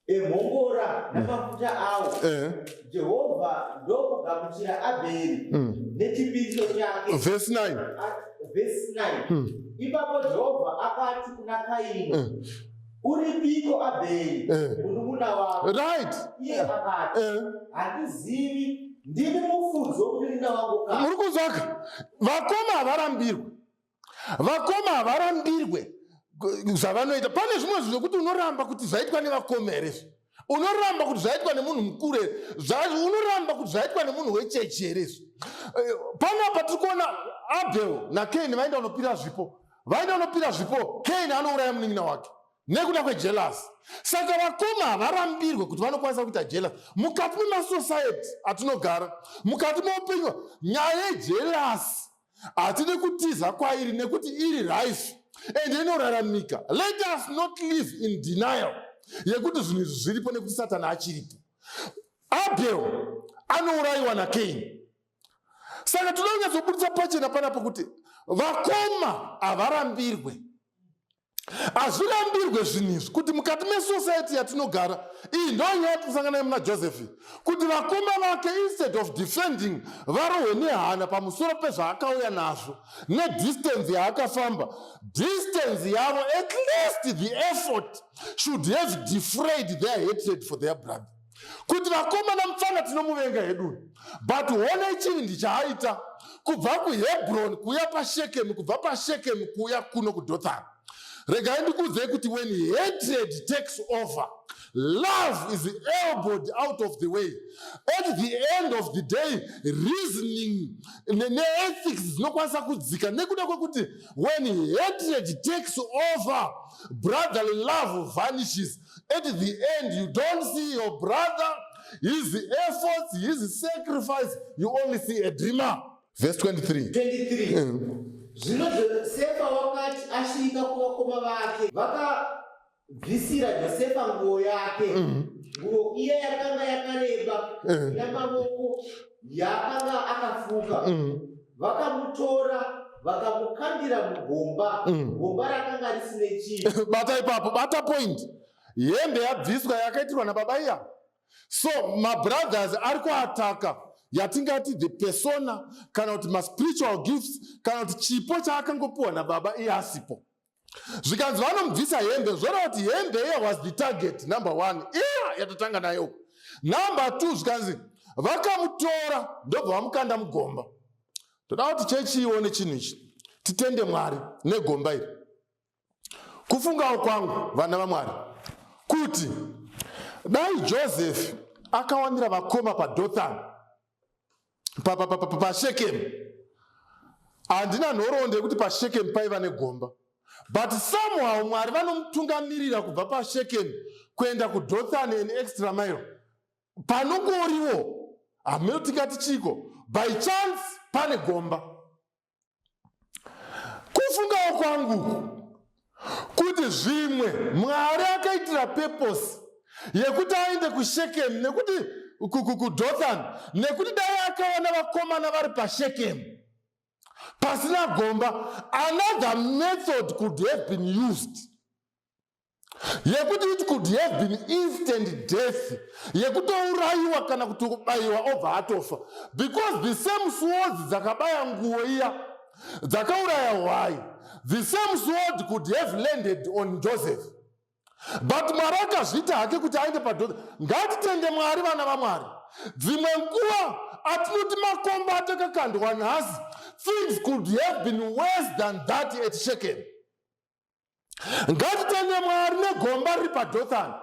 emhongora namafuta awo. Jehovha ndokugamuchira Abheri nechipiriso chake. Vhesi 9. Vhesi 9. Ipapo Jehovha akati kuna Kaini, uripiko Abheri munun'una wako? Iye akati, handizivi, ndini mufudzi womunun'una wangu ka? Muri kunzwaka? Vakoma havarambirwe. Vakoma havarambirwe zvavanoita. Pane zvimwe zvinhu zvekuti unoramba kuti zvaitwa nevakoma here izvi, unoramba kuti zvaitwa nemunhu mukuru here, unoramba kuti zvaitwa nemunhu wechechi here izvi. Panapa tiri kuona Abel naKain vaenda kunopira zvipo, vaenda kunopira zvipo, Kain anouraya munin'ina wake nekuda kwejealous. Saka vakoma havarambirwe kuti vanokwanisa kuita jealous mukati memasociety atinogara, mukati meupenyu. Nyaya yejealous hatidi kutiza kwairi nekuti iri rife and inoraramika. Let us not live in denial yekuti zvinhu izvi zviripo nekuti Satani achiripo. Abel anourayiwa naKain. Saka toda kunyatsobudisa pachena panapo kuti vakoma havarambirwe, hazvirambirwe zvinhu izvi kuti mukati mesociety yatinogara iyi ndo nyaya tinosangana nayo muna Joseph, kuti vakoma vake, instead of defending, varohwe nehana pamusoro pezvaakauya nazvo nedistance yaakafamba, distance yavo, at least the effort should have defrayed their hatred for their brother, kuti vakomana, mupfana tinomuvenga hedu, but honai chinhu ndichaaita kubva kuHebron kuuya paShekemi, kubva paShekemi kuuya kuno kuDhothani. Regai ndikuudzei kuti when hatred takes over, love is elbowed out of the way. At the end of the day, reasoning neethics dzinokwanisa kudzika nekuda kwekuti when hatred takes over, brotherly love vanishes. At the end, you don't see your brother, his efforts, his sacrifice, you only see a dreamer. Verse 23. 23. Zvino Josefa wakati asvika kuvakoma vake, vakabvisira Josefa nguo yake, nguo iya yakanga yakareba namavoko yaakanga akafuka. Vakamutora, vakamukandira mugomba, gomba rakanga risine chinhu. Bata ipapo, bata point. Hembe yabviswa yakaitirwa nababa iya. So mabrothers ari kuataka yatingati the persona kana kuti maspiritual gifts kana kuti chipo chaakangopiwa nababa iye asipo. Zvikanzi vanomubvisa hembe, zvoreva kuti hembe iya was the target number one, iya yatatanga nayo. Number two, zvikanzi vakamutora ndobva vamukanda mugomba. Toda kuti chechi ione chinhu ichi, titende Mwari negomba iri. Kufungawo kwangu, vana vaMwari, kuti dai Joseph akawanira vakoma paDothan, paShekemu, handina nhoroondo yekuti paShekemu paiva negomba, but somehow Mwari vanomutungamirira kubva paShekemu kuenda kuDothan, an extra mile panongoriwo hameno tingati chiko, by chance pane gomba. Kufungawo kwangu kuti zvimwe Mwari akaitira purpose yekuti aende kuShekemu nekuti kuDothan, nekuti dai akawana vakomana vari paShekemu. Pasina gomba, another method could have been used yekuti it could have been instant death, yekutourayiwa kana kuti kubayiwa obva atofa, because the same swords dzakabaya nguo iya dzakauraya hwai, the same sword could have landed on Joseph. But Mwari akazviita hake kuti aende paDhotha. Ngatitende Mwari, vana vaMwari. Dzimwe nguva atinoti makomba atakakandwa nhasi, things could have been worse than that at Shechem. Ngatitende Mwari negomba riri paDhothani.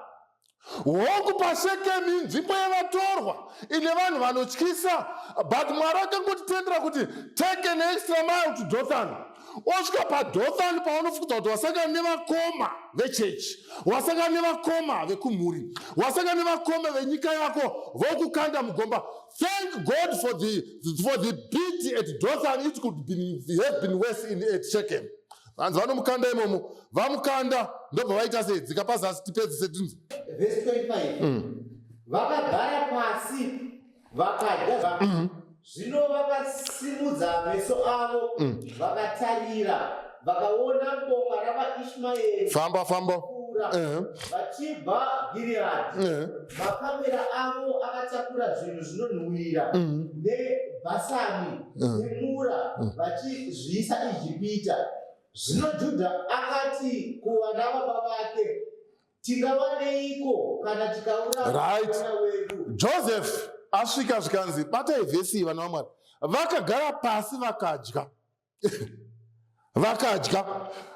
Hongu, paShekemi inzvimbo yevatorwa ine vanhu vanotyisa, but Mwari akangotitendera kuti take an extra mile to Dothan. Osvika paDothan, paunofukudza kuti wasangana nevakoma vechechi, wasangana nevakoma vekumhuri, wasangana nevakoma venyika yako, vokukanda mugomba. Thank God for the pit at Dothan. It could have been worse at Shechem. Vanzi vanomukanda imomo, vamukanda ndobva vaita sei? Dzika pazasi tipedzise tinzi. Vhesi 25. Vakagara pasi vakadya. Zvino vakasimudza meso avo, vakatarira, vakaona boka ravaIshmaeri Famba, famba. kupfuura vachibva Gireadhi, makamera avo akatakura zvinhu zvinonhuhwira nebhasami nemura, vachizviisa Ijipita. Zvino Judha akati kuvana baba vake, "Tingawaneiko kana tikauraya mwana wedu?" Joseph asvika, zvikanzi, batai vhesi iyi, vana vaMwari. Vakagara pasi vakadya. Vakadya,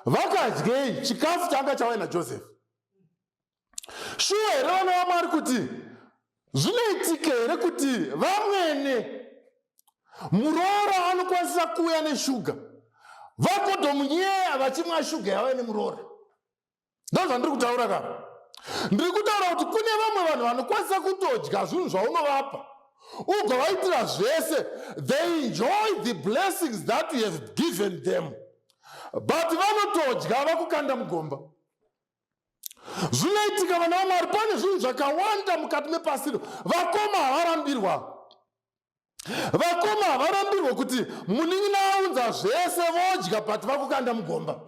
vakadyei? Chikafu changa chauya naJoseph. Shuwa here, vana vaMwari, kuti zvinoitika here kuti vamwene, muroora anokwanisa kuuya neshuga, vakodomunyeya vachimwa shuga yauya nemuroora? Ndo zvandiri kutaura kapa. Ndiri kutaura kuti kune vamwe vanhu vanokwanisa kutodya zvinhu zvaunovapa, ugovaitira zvese. They enjoy the blessings that you have given them, but vanotodya vakukanda mugomba. Zvinoitika, vana vaMwari. Pane zvinhu zvakawanda mukati mepasiro. Vakoma havarambirwa, vakoma havarambirwa kuti munin'ina aunza zvese, vodya, but vakukanda mugomba.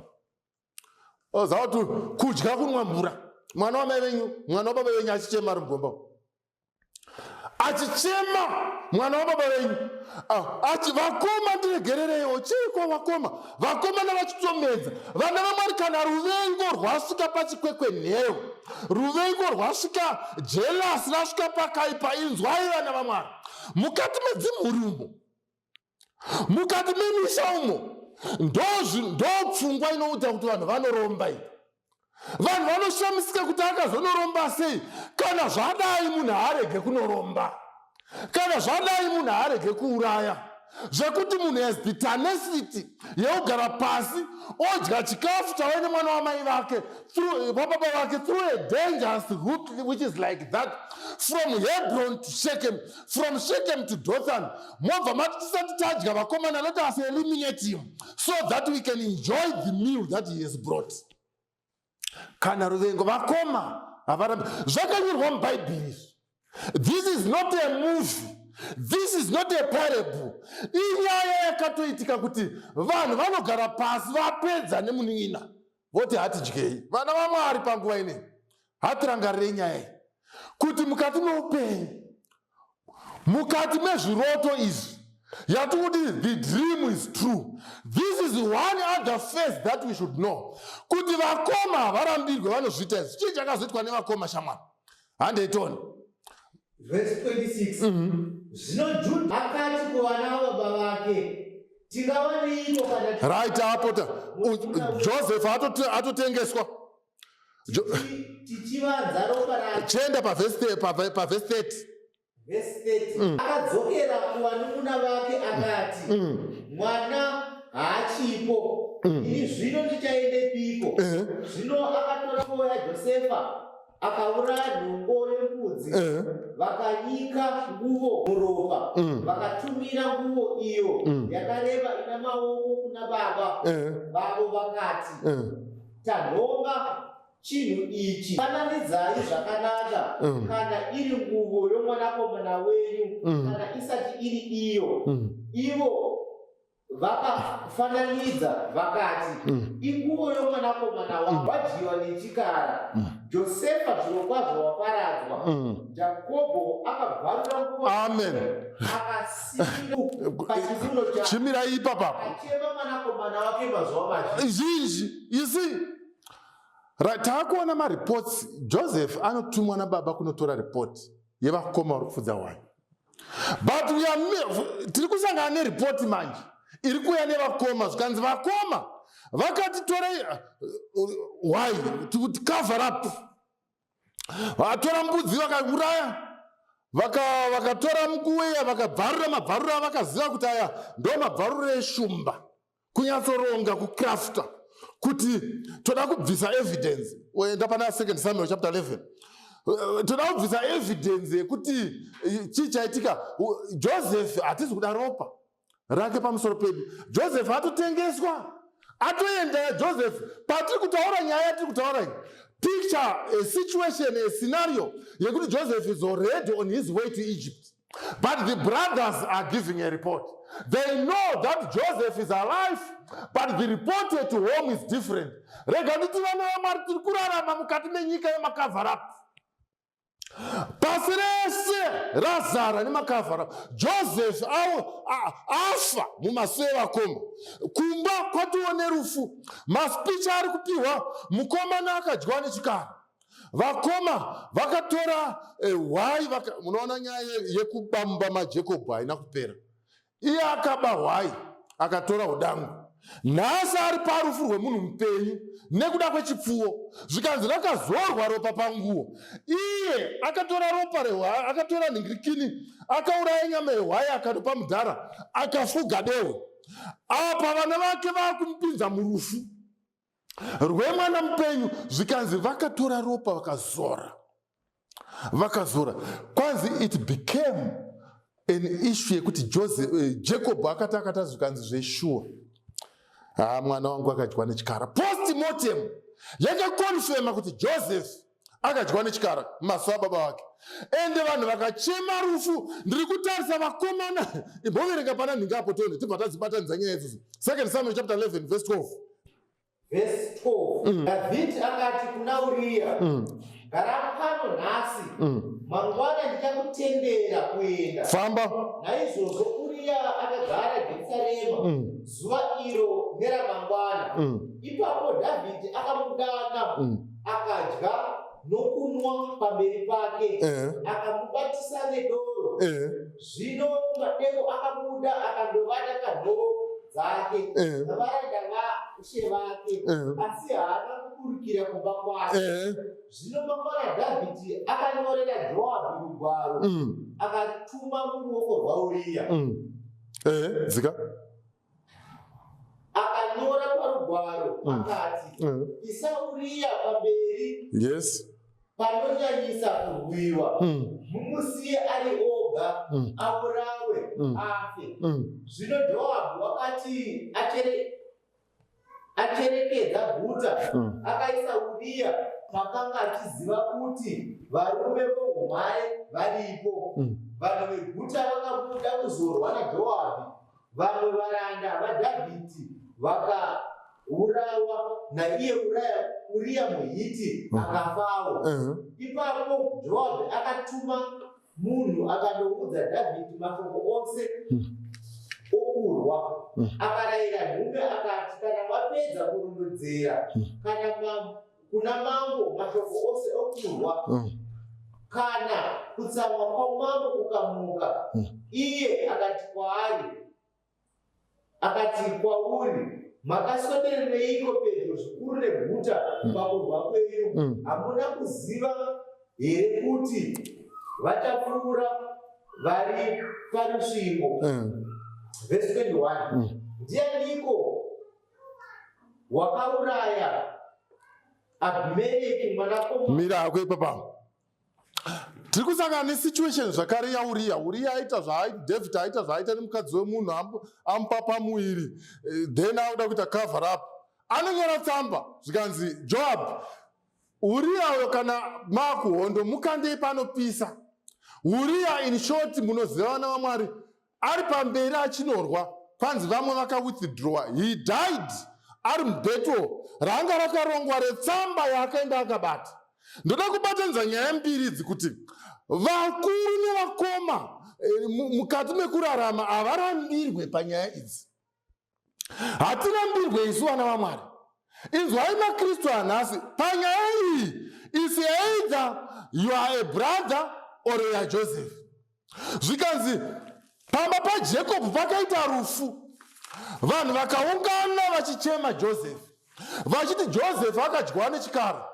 Oziva kuti kudya kunwa mvura, mwana wamai venyu, mwana wababa venyu achichema ari mugomba, achichema mwana wababa venyu. Ah, achi vakoma, ndiregerereiwo, chiiko vakoma? Vakomana vachitomedza. Vana vaMwari, kana ruvengo rwasvika pachikwekwenheo, ruvengo rwasvika, jealous rasvika pakaipa, inzwai, vana vaMwari, mukati medzimhuri umo, mukati memisha umo, ndo pfungwa inoudza kuti vanhu vanoromba iyi. Vanhu vanoshamisika kuti akazonoromba sei. Kana zvadai, munhu haarege kunoromba. Kana zvadai, munhu haarege kuuraya, zvekuti munhu has the tenacity yekugara pasi odya chikafu chava nemwana wamai vake, vababa vake, through a dangerous route which is like that, from Hebron to Shechem, from Shechem to Dothan. Mobva mati, "Tisati tadya, vakomana, let us eliminate him so that we can enjoy the meal that he has brought." Kana ruvengo, vakoma havarambi. Zvakanyorwa muBhaibheri izvi. This is not a movie, this is not a parable. Inyaya yakatoitika kuti vanhu vanogara pasi, vapedza nemunin'ina, voti hatidyei. Vana vaMwari, panguva inei hatirangarirei nyaya iyi, kuti mukati meupenyu, mukati mezviroto izvi yatikuti the dream is true, this is one other face that we should know, kuti vakoma havarambirwe, vanozviita izvi. Chii chakazoitwa nevakoma, shamwari? Handeitoni. Vhesi 26. Zvino Judha akati kuvana vababa vake, "Tingawaneiko kana Right, apota Joseph atotengeswa. Tichivanza ropa rake?" Chienda pavhesi 30. Vhesi 30. Akadzokera kuvanun'una vake akati, "Mwana haachipo. Ini zvino ndichaendepiko?" Zvino akatora nguo yaJosefa, akauraya nhongo yembudzi, vakanyika nguvo muropa, vakatumira nguvo iyo yakareba ina maoko kuna baba vavo, vakati, "Tanhonga chinhu ichi. Fananidzai zvakanaka kana iri nguvo yomwanakomana wenyu, kana isati iri iyo." Ivo Vakafananidza vakati, Inguvo yomwanakomana wangu wadyiwa nechikara. Josefa zvirokwazvo waparadzwa. Jakobho akabvarura nguvo Amen. Akasimira pachifuno chake. Chimirai ipapa. Akachema mwanakomana wake mazuva mazhinji. Zhinji. You see? Right, taakuona mareports. Joseph anotumwa nababa kunotora report yevakoma vari kufudza hwai. But we are tiri kusangana nereport manje iri kuuya nevakoma, zvikanzi vakoma vakati torei hwai to cover up. Vatora mbudzi vakauraya, vakatora mukuweya vakabvarura mabvarura, vakaziva kuti aya ndo mabvaruro eshumba, kunyatsoronga kucrafta kuti toda kubvisa evidence. Oenda pana 2 Samuel chapter 11. Toda kubvisa evidence yekuti chii chaitika. Joseph hatisi kuda ropa rake pamusoro pedu. Joseph atotengeswa, atoenda. Joseph, patiri kutaura nyaya yatiri kutaura iyi, picture a situation, a scenario yekuti Joseph is already on his way to Egypt, but the brothers are giving a report. They know that Joseph is alive, but the report at home is different. Rega nditi, vana vamwari, tiri kurarama mukati menyika yemacover up. Pasi rese razara nemacover up. Joseph afa mumaso evakoma. Kumba kwatiwo nerufu. Maspeech ari kupiwa, mukomana akadyiwa nechikara. Vakoma vakatora hwai. Munoona nyaya yekubamba maJacob haina kupera. Iye akaba hwai, akatora udangu. Nhasi ari parufu rwemunhu mupenyu nekuda kwechipfuwo. Zvikanzi rakazorwa ropa panguo. Iye akatora ropa rehwai, akatora nhingirikini, akauraya nyama yehwai, akatopa mudhara, akafuga dehwe. Apa vana vake vaakumupinza murufu rwemwana mupenyu. Zvikanzi vakatora ropa vakazora, vakazora. Kwanzi it became an issue yekuti Joseph, Jacob akati akata, zvikanzi zveshuwa, ha, mwana wangu akadyiwa nechikara. Postmortem yakaconfirma kuti Joseph akadyiwa nechikara mumaso ababa vake. Ende vanhu vakachema rufu. Ndiri kutarisa vakomana. Imboverenga pana nhinga apo tone, tibva tadzibatanidza nyaya idzodzo. Second Samuel chapter 11 verse 12. Vhesi 12. Dhavhidhi akati kuna Uriya, "Gara pano nhasi, mangwana ndichakutendera kuenda." Famba. Naizvozvo Uriya akagara Jerusarema zuva iro neramangwana. Ipapo Dhavhidhi akamudana, akadya nokunwa pamberi pake, akamubatisa nedoro. Zvino madeko akabuda akandovata panhoo dzake navaranda vashe vake, asi haana kuburukira kumba kwake. Zvino mangwana Dhavhidhi akanyorera Joabhi rugwaro, akatuma muruoko rwaUriya. Dzika. Akanyora parugwaro akati, "Isa Uriya pamberi panonyanyisa kurwiwa, mumusiye ari oga, aurawe, afe." Zvino Joabhu wakati acherekedza guta, akaisa Uriya pakanga achiziva kuti varume voumhare varipo. Vanhu veguta vakabuda kuzorwa naJoabhi. Vamwe varanda vaDhavhidhi vakaurawa, naiye Uriya muHiti akafawo. Ipapo Joabhi akatuma munhu akandoudza Dhavhidhi mashoko ose okurwa. Akarayira nhume akati, "Kana wapedza kurondedzera kuna mambo mashoko ose okurwa, kana kutsamwa kwamambo kukamuka, iye akati kwaari, akati kwauri, 'Makaswederereiko pedyo zvikuru neguta pakurwa kwenyu? Hamuna kuziva here kuti vachapfuura vari parusvingo?'" Vhesi 21. "Ndianiko wakauraya Abhimereki mwanakomana?" Mira hako ipapa. Tiri kusangana nesituation zvakare yaUriya. Uriya aita David aita zvaaita nemukadzi wemunhu, amupa pamuviri. Then auda kuita cover up, anonyora tsamba. Zvikanzi, "Joab, Uriya uyo, kana maakuhondo, mukandei panopisa." Uriya, in short, munoziva, vana vamwari, ari pamberi achinorwa. Kwanzi vamwe vakawithdrawa. He died ari mubattle ranga rakarongwa retsamba yaakaenda akabata. Ndoda kubatanidza nyaya mbiri idzi kuti vakuru nevakoma mukati mekurarama havarambirwe panyaya idzi. Hatirambirwe isu vana vaMwari. Inzwai maKristu anhasi panyaya iyi, is either you are a brother or you are Joseph. Zvikanzi pamba paJacob pakaita rufu, vanhu vakaungana vachichema Joseph, vachiti Joseph akadyiwa nechikara.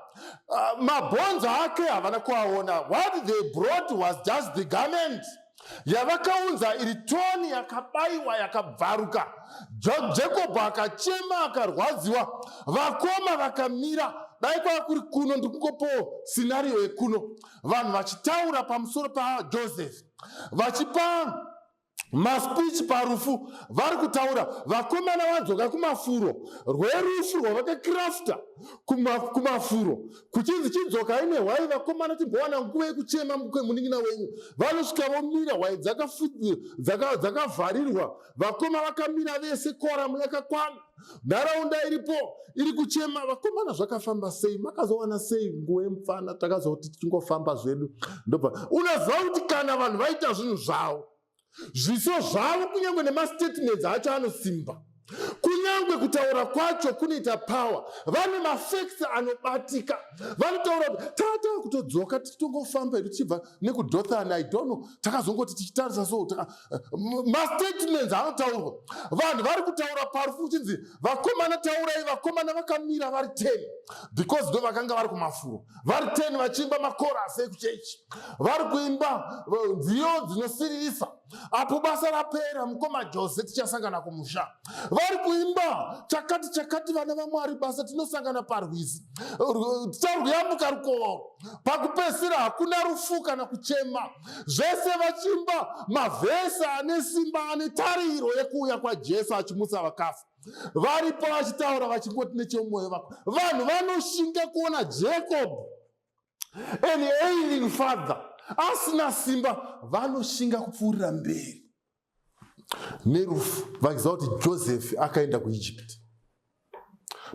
Mabhonzo ake havana kuaona. What they brought was just the garment yavakaunza iri toni yakabaiwa yakabvaruka. Jacob akachema akarwadziwa, vakoma vakamira. Dai kwava kuri kuno, ndikungopowo scenario yekuno, vanhu vachitaura pamusoro paJoseph, vachipa maspeech parufu, vari kutaura vakomana vadzoka kumafuro rwerufu rwavakakrafta kumafuro, kuchinzi chidzokai nehwai vakomana, timbowana nguva yekuchema munin'ina wenyu. Vanosvika vomira, hwai dzakavharirwa, vakoma vakamira vese, koramu yakakwana, nharaunda iripo iri kuchema. Vakomana, zvakafamba sei? Makazowana sei nguva yemupfana? Takazoti tichingofamba zvedu. Ndobva unoziva kuti kana vanhu vaita zvinhu zvavo, zviso zvavo kunyange nemastatements acho anosimba, kunyange kutaura kwacho kunoita power. Vane mafacts anobatika, vanotaura kuti tata kutodzoka tichitongofamba hedu tichibva nekuDothan, I don't know, takazongoti tichitarisa so mastatements anotaurwa, vanhu vari kutaura parufu, kuchinzi vakomana taurai. Vakomana vakamira vari 10 because ndo vakanga vari kumafuro, vari 10 vachiimba makorasi ekuchechi, vari kuimba nziyo dzinosiririsa. Apo basa rapera, mukoma Jose, tichasangana kumusha. Vari kuimba chakati chakati, vana vaMwari, basa tinosangana parwizi, ticharwuyambuka rukovo, pakupedzisira hakuna rufu kana kuchema. Zvese vachiimba mavhesi ane simba, ane tariro yekuuya kwaJesu achimutsa vakafa. Varipo vachitaura vachingoti nechemwoyo vako, vanhu vanoshinga kuona Jacob, an ailing father, asina simba, vanoshinga kupfuurira mberi nerufu vachiziva kuti Joseph akaenda kuEgypt.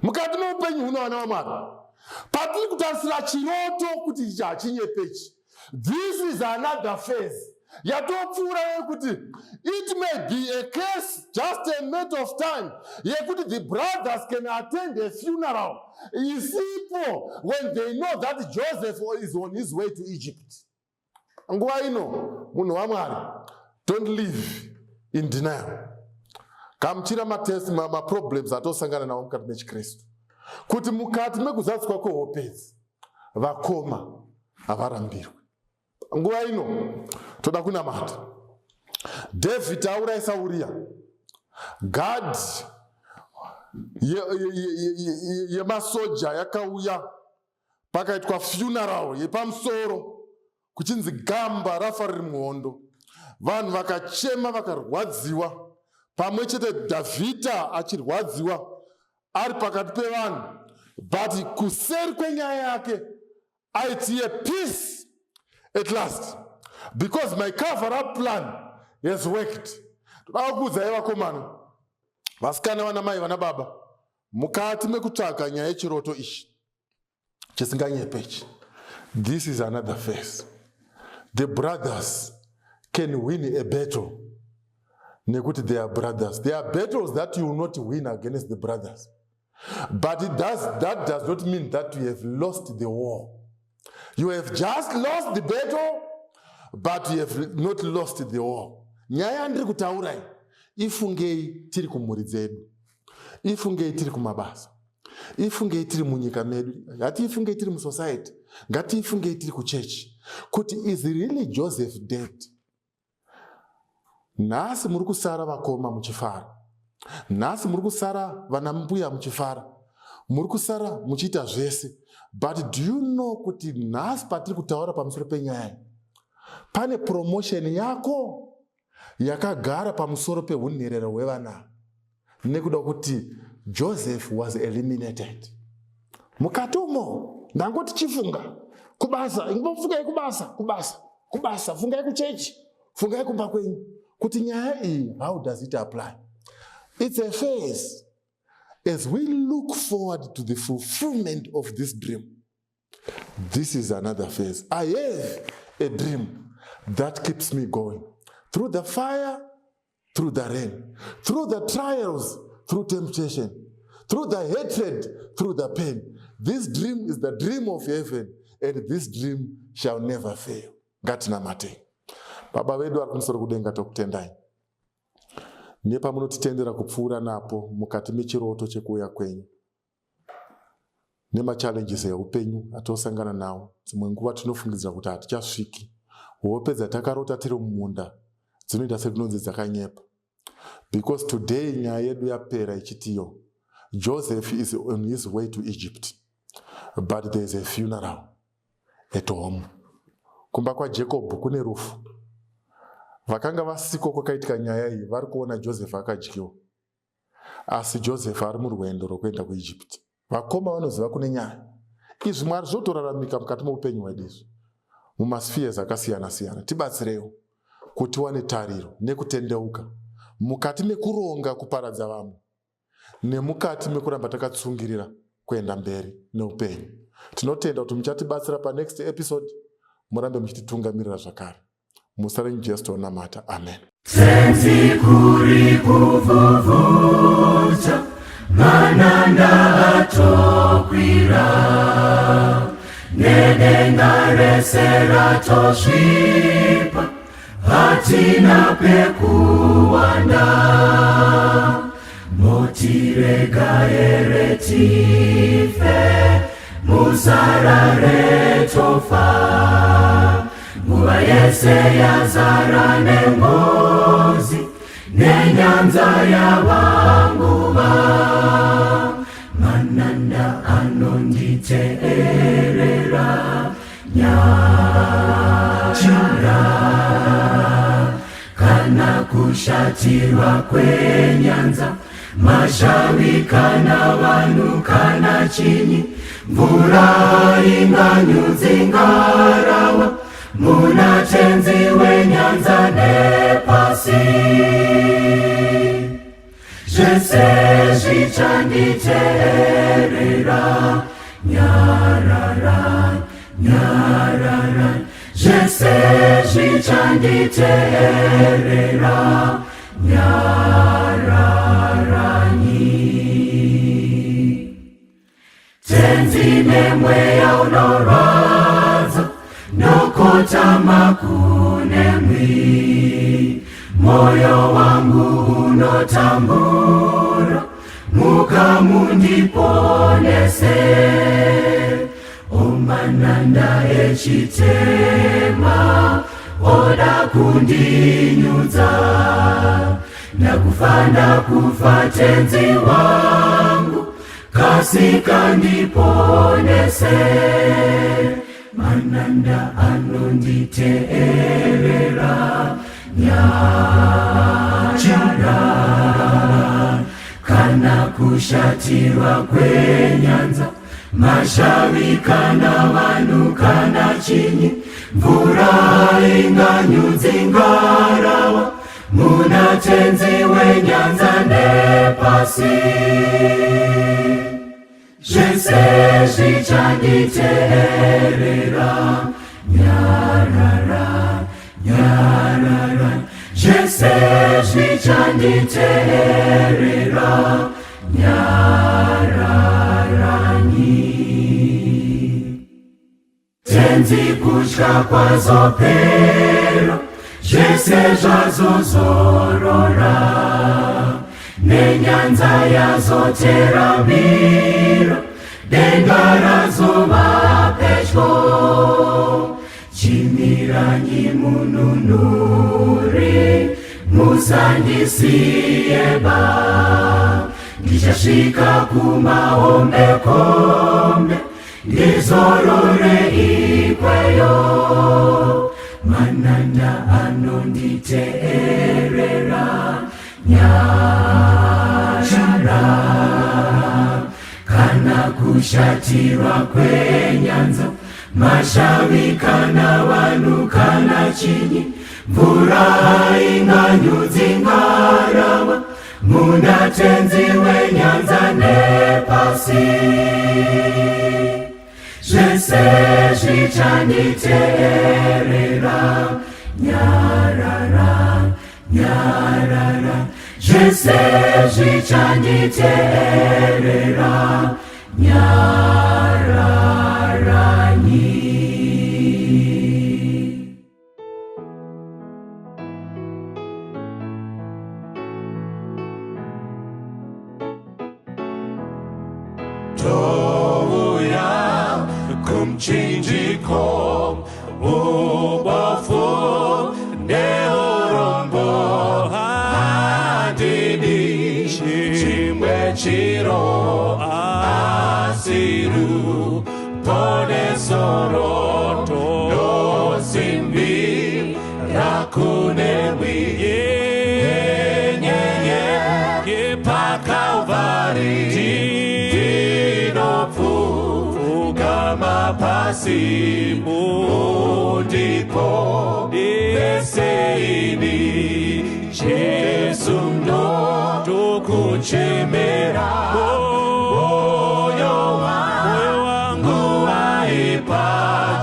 Mukati meupenyu huno, vana vamwari, patiri kutarisira chiroto kuti ichi hachinyepechi, this is another phase yatopfuura yekuti it may be a case, just a matter of time, yekuti the brothers can attend a funeral isipo when they know that Joseph is on his way to Egypt. Nguva ino, munhu wamwari, don't live in denial. Gamuchira matest, maproblems atosangana nawo mukati mechikristu, kuti mukati mekuzadziswa kwehopedzi vakoma havarambirwe. Nguva ino toda kunamata. David aurayisa Uriya, guard yemasoja yakauya, pakaitwa funeral yepamusoro, kuchinzi gamba rafa riri muhondo. Vanhu vakachema, vakarwadziwa pamwe chete, Dhavhidha achirwadziwa ari pakati pevanhu, but kuseri kwenyaya yake aiti, "Peace at last, because my cover up plan has worked." Toda kuudzai vakomana, vasikana, vana mai, vana baba, mukati mekutsvaga nyaya yechiroto ichi chisinganyepechi, this is another phase. The brothers can win a battle nekuti they are brothers. There are battles that you will not win against the brothers, but that does not mean that you have lost the war. You have just lost the battle, but you have not lost the war. Nyaya yandiri kutaurai, ifungei tiri kumhuri dzedu, ifungei tiri kumabasa, ifungei tiri munyika medu, ngatiifungei tiri musociety, ngatiifungei tiri kuchechi, kuti is really Joseph dead? Nhasi muri kusara vakoma muchifara, nhasi muri kusara vana mbuya muchifara, muri kusara muchiita zvese, but do you know kuti nhasi patiri kutaura pamusoro penyaya, pane promotion yako yakagara pamusoro peunherera hwevana nekuda kuti Joseph was eliminated mukati umo? Ndangoti chifunga kubasa, ingofungai kubasa, kubasa, kubasa, fungai kuchechi, fungai kumba kwenyu, kuti nyaya iyi, how does it apply? It's a phase. As we look forward to the fulfillment of this dream, this is another phase. I have a dream that keeps me going. Through the fire, through the rain, through the trials, through temptation, through the hatred, through the pain. This dream is the dream of heaven, and this dream shall never fail. Ngatinamatei. Baba vedu vari kumusoro kudenga, tokutendai nepamunotitendera kupfuura napo mukati mechiroto chekuuya kwenyu nemachallenges eupenyu atosangana nawo. Dzimwe nguva tinofungidzira kuti hatichasviki. Hope dzatakarota tiri mumunda dzinoita sekunonzi dzakanyepa, because today nyaya yedu yapera ichitiyo Joseph is on his way to Egypt, but there is a funeral at home. Kumba kwaJacob kune rufu. Vakanga vasiko kwakaitika nyaya iyi vari kuona Joseph akadyiwa, asi Joseph ari murwendo rwokuenda kuEgypt. Vakoma vanoziva kune nyaya. Izvi, Mwari, zvinotoraramika mukati meupenyu hwedu izvi mumaspheres akasiyana-siyana. Tibatsirewo kuti tiwane tariro nekutendeuka mukati mekuronga kuparadza vamwe nemukati mekuramba takatsungirira kuenda mberi neupenyu. Tinotenda kuti muchatibatsira panext episode. Murambe muchititungamirira zvakare. Muzita renyu Jesu tonamata, amen. Tenzi, kuri kuvhuvhuta, mananda atokwira, nedenga rese ratosvipa, hatina pekuwanda. Motirega here tife, musarare tofa? Nguva yese yazara nengozi, nenyanza yavanguva. Mananda anonditeerera nyachira, kana kushatirwa kwenyanza, mashavi kana vanhu kana chinyi, mvura inganyudzi ngarava, muna Tenzi wenyanza nepasi. Zvese zvichanditeerera, nyarara, nyarara. Zvese zvichanditeerera, nyararanyi. Tenzi, nemweya unorwadza ndokotama kunemwi. Moyo wangu unotambura, muka mundiponese. Omananda echitema oda kundinyudza, ndakufa, ndakufa, Tenzi wangu, kasika ndiponese. Mananda anonditeerera nyachira, kana kushatirwa kwenyanza, mashavi kana vanhu kana chinyi, mvura inganyudzi ngarava, muna Tenzi wenyanza nepasi. Zvese zvichanditeerera, nyarara, nyarara. Zvese zvichanditeerera, nyararanyi. Tenzi, kutya kwazopera, zvese zvazozorora, nenyanza yazoteramira, denga razova pedyo. Chimiranyi mununuri, musandisiyeba. Ndichasvika kumahombekombe, ndizorore ikweyo. Mananda anonditeerera nyashara, kana kushatirwa kwenyanza, mashavi kana vanhu kana chinyi, mvura inganyudzi ngarava, muna Kuna tenzi wenyanza nepasi, zvese zvichanditeerera. Nyarara, nyarara, zvese zvichanditeerera. Nyararanyi. Touya kumchinjiko, ubofu neurombo, handidi chimwe chiro asi ruponeso ndosimbira kunemwi nyenyeye paKalvari, ndinopfugama pasi, mundiponese ini. Jesu, ndokuchemera, moyo wangu waipa.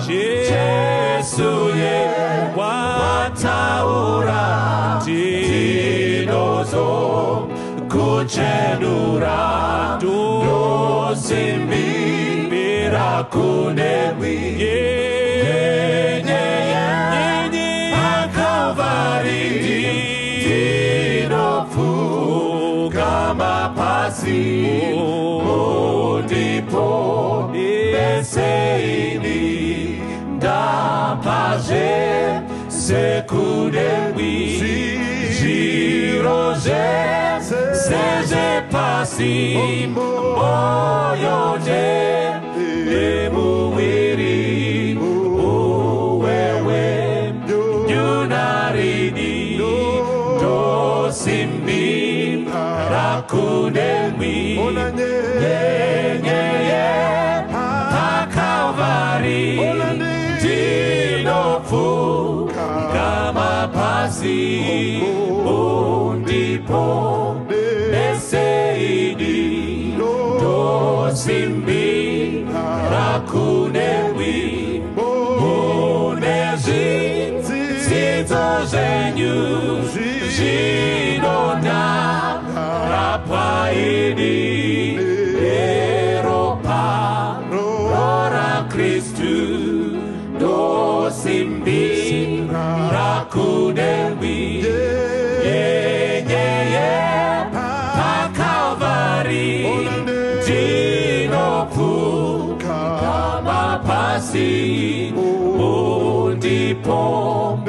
Jesu ye wataura, ndinozo kuchenura, ndosimbira kunemwi nyenyeye paKalvari, ndinopfugama pasi, mundiponese ini. Ndapa zvese kunemwi, zviro zvese zvepasi, moyo nemuviri uwewe nyunarini, ndosimbira kunemwi nyenyeye paKalvari, ndinopfugama pasi, mundiponese ini, ndosimbira kunemwi. Mune zvitsidzo zvenyu zvinondarapwa ini, neropa raKristu, ndosimbira kunemwi nyenyeye paKalvari, ndinopfugama pasi,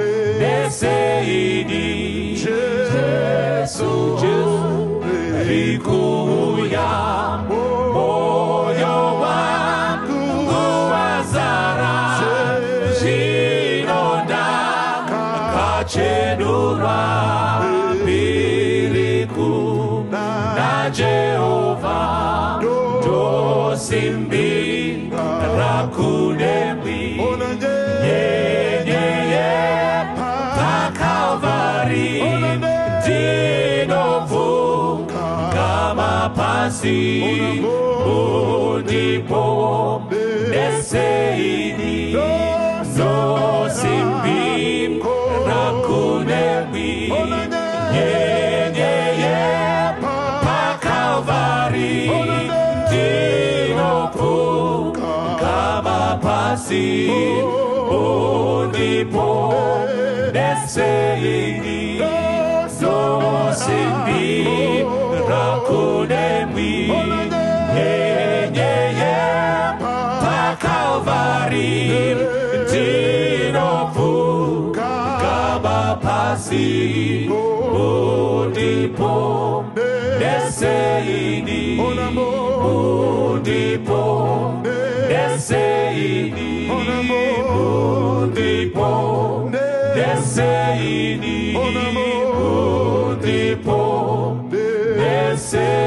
mundiponese ini. Jesu, Jesu rikuuya, moyo wangu wazara zvinonda kachenurwa piriku naJehovha, ndosimbira kunemwi nyenyeye paKalvari, ndinopfugama pasi, mundiponese ini, ndosimbira kunemwi nyenyeye paKalvari, ndinopfugama pasi, mundiponese ini, ndosimbira kunemwi nyenyeye paKalvari, ndinopfugama pasi, mundiponese ini, mundiponese ini, mundiponese ini, mundiponese.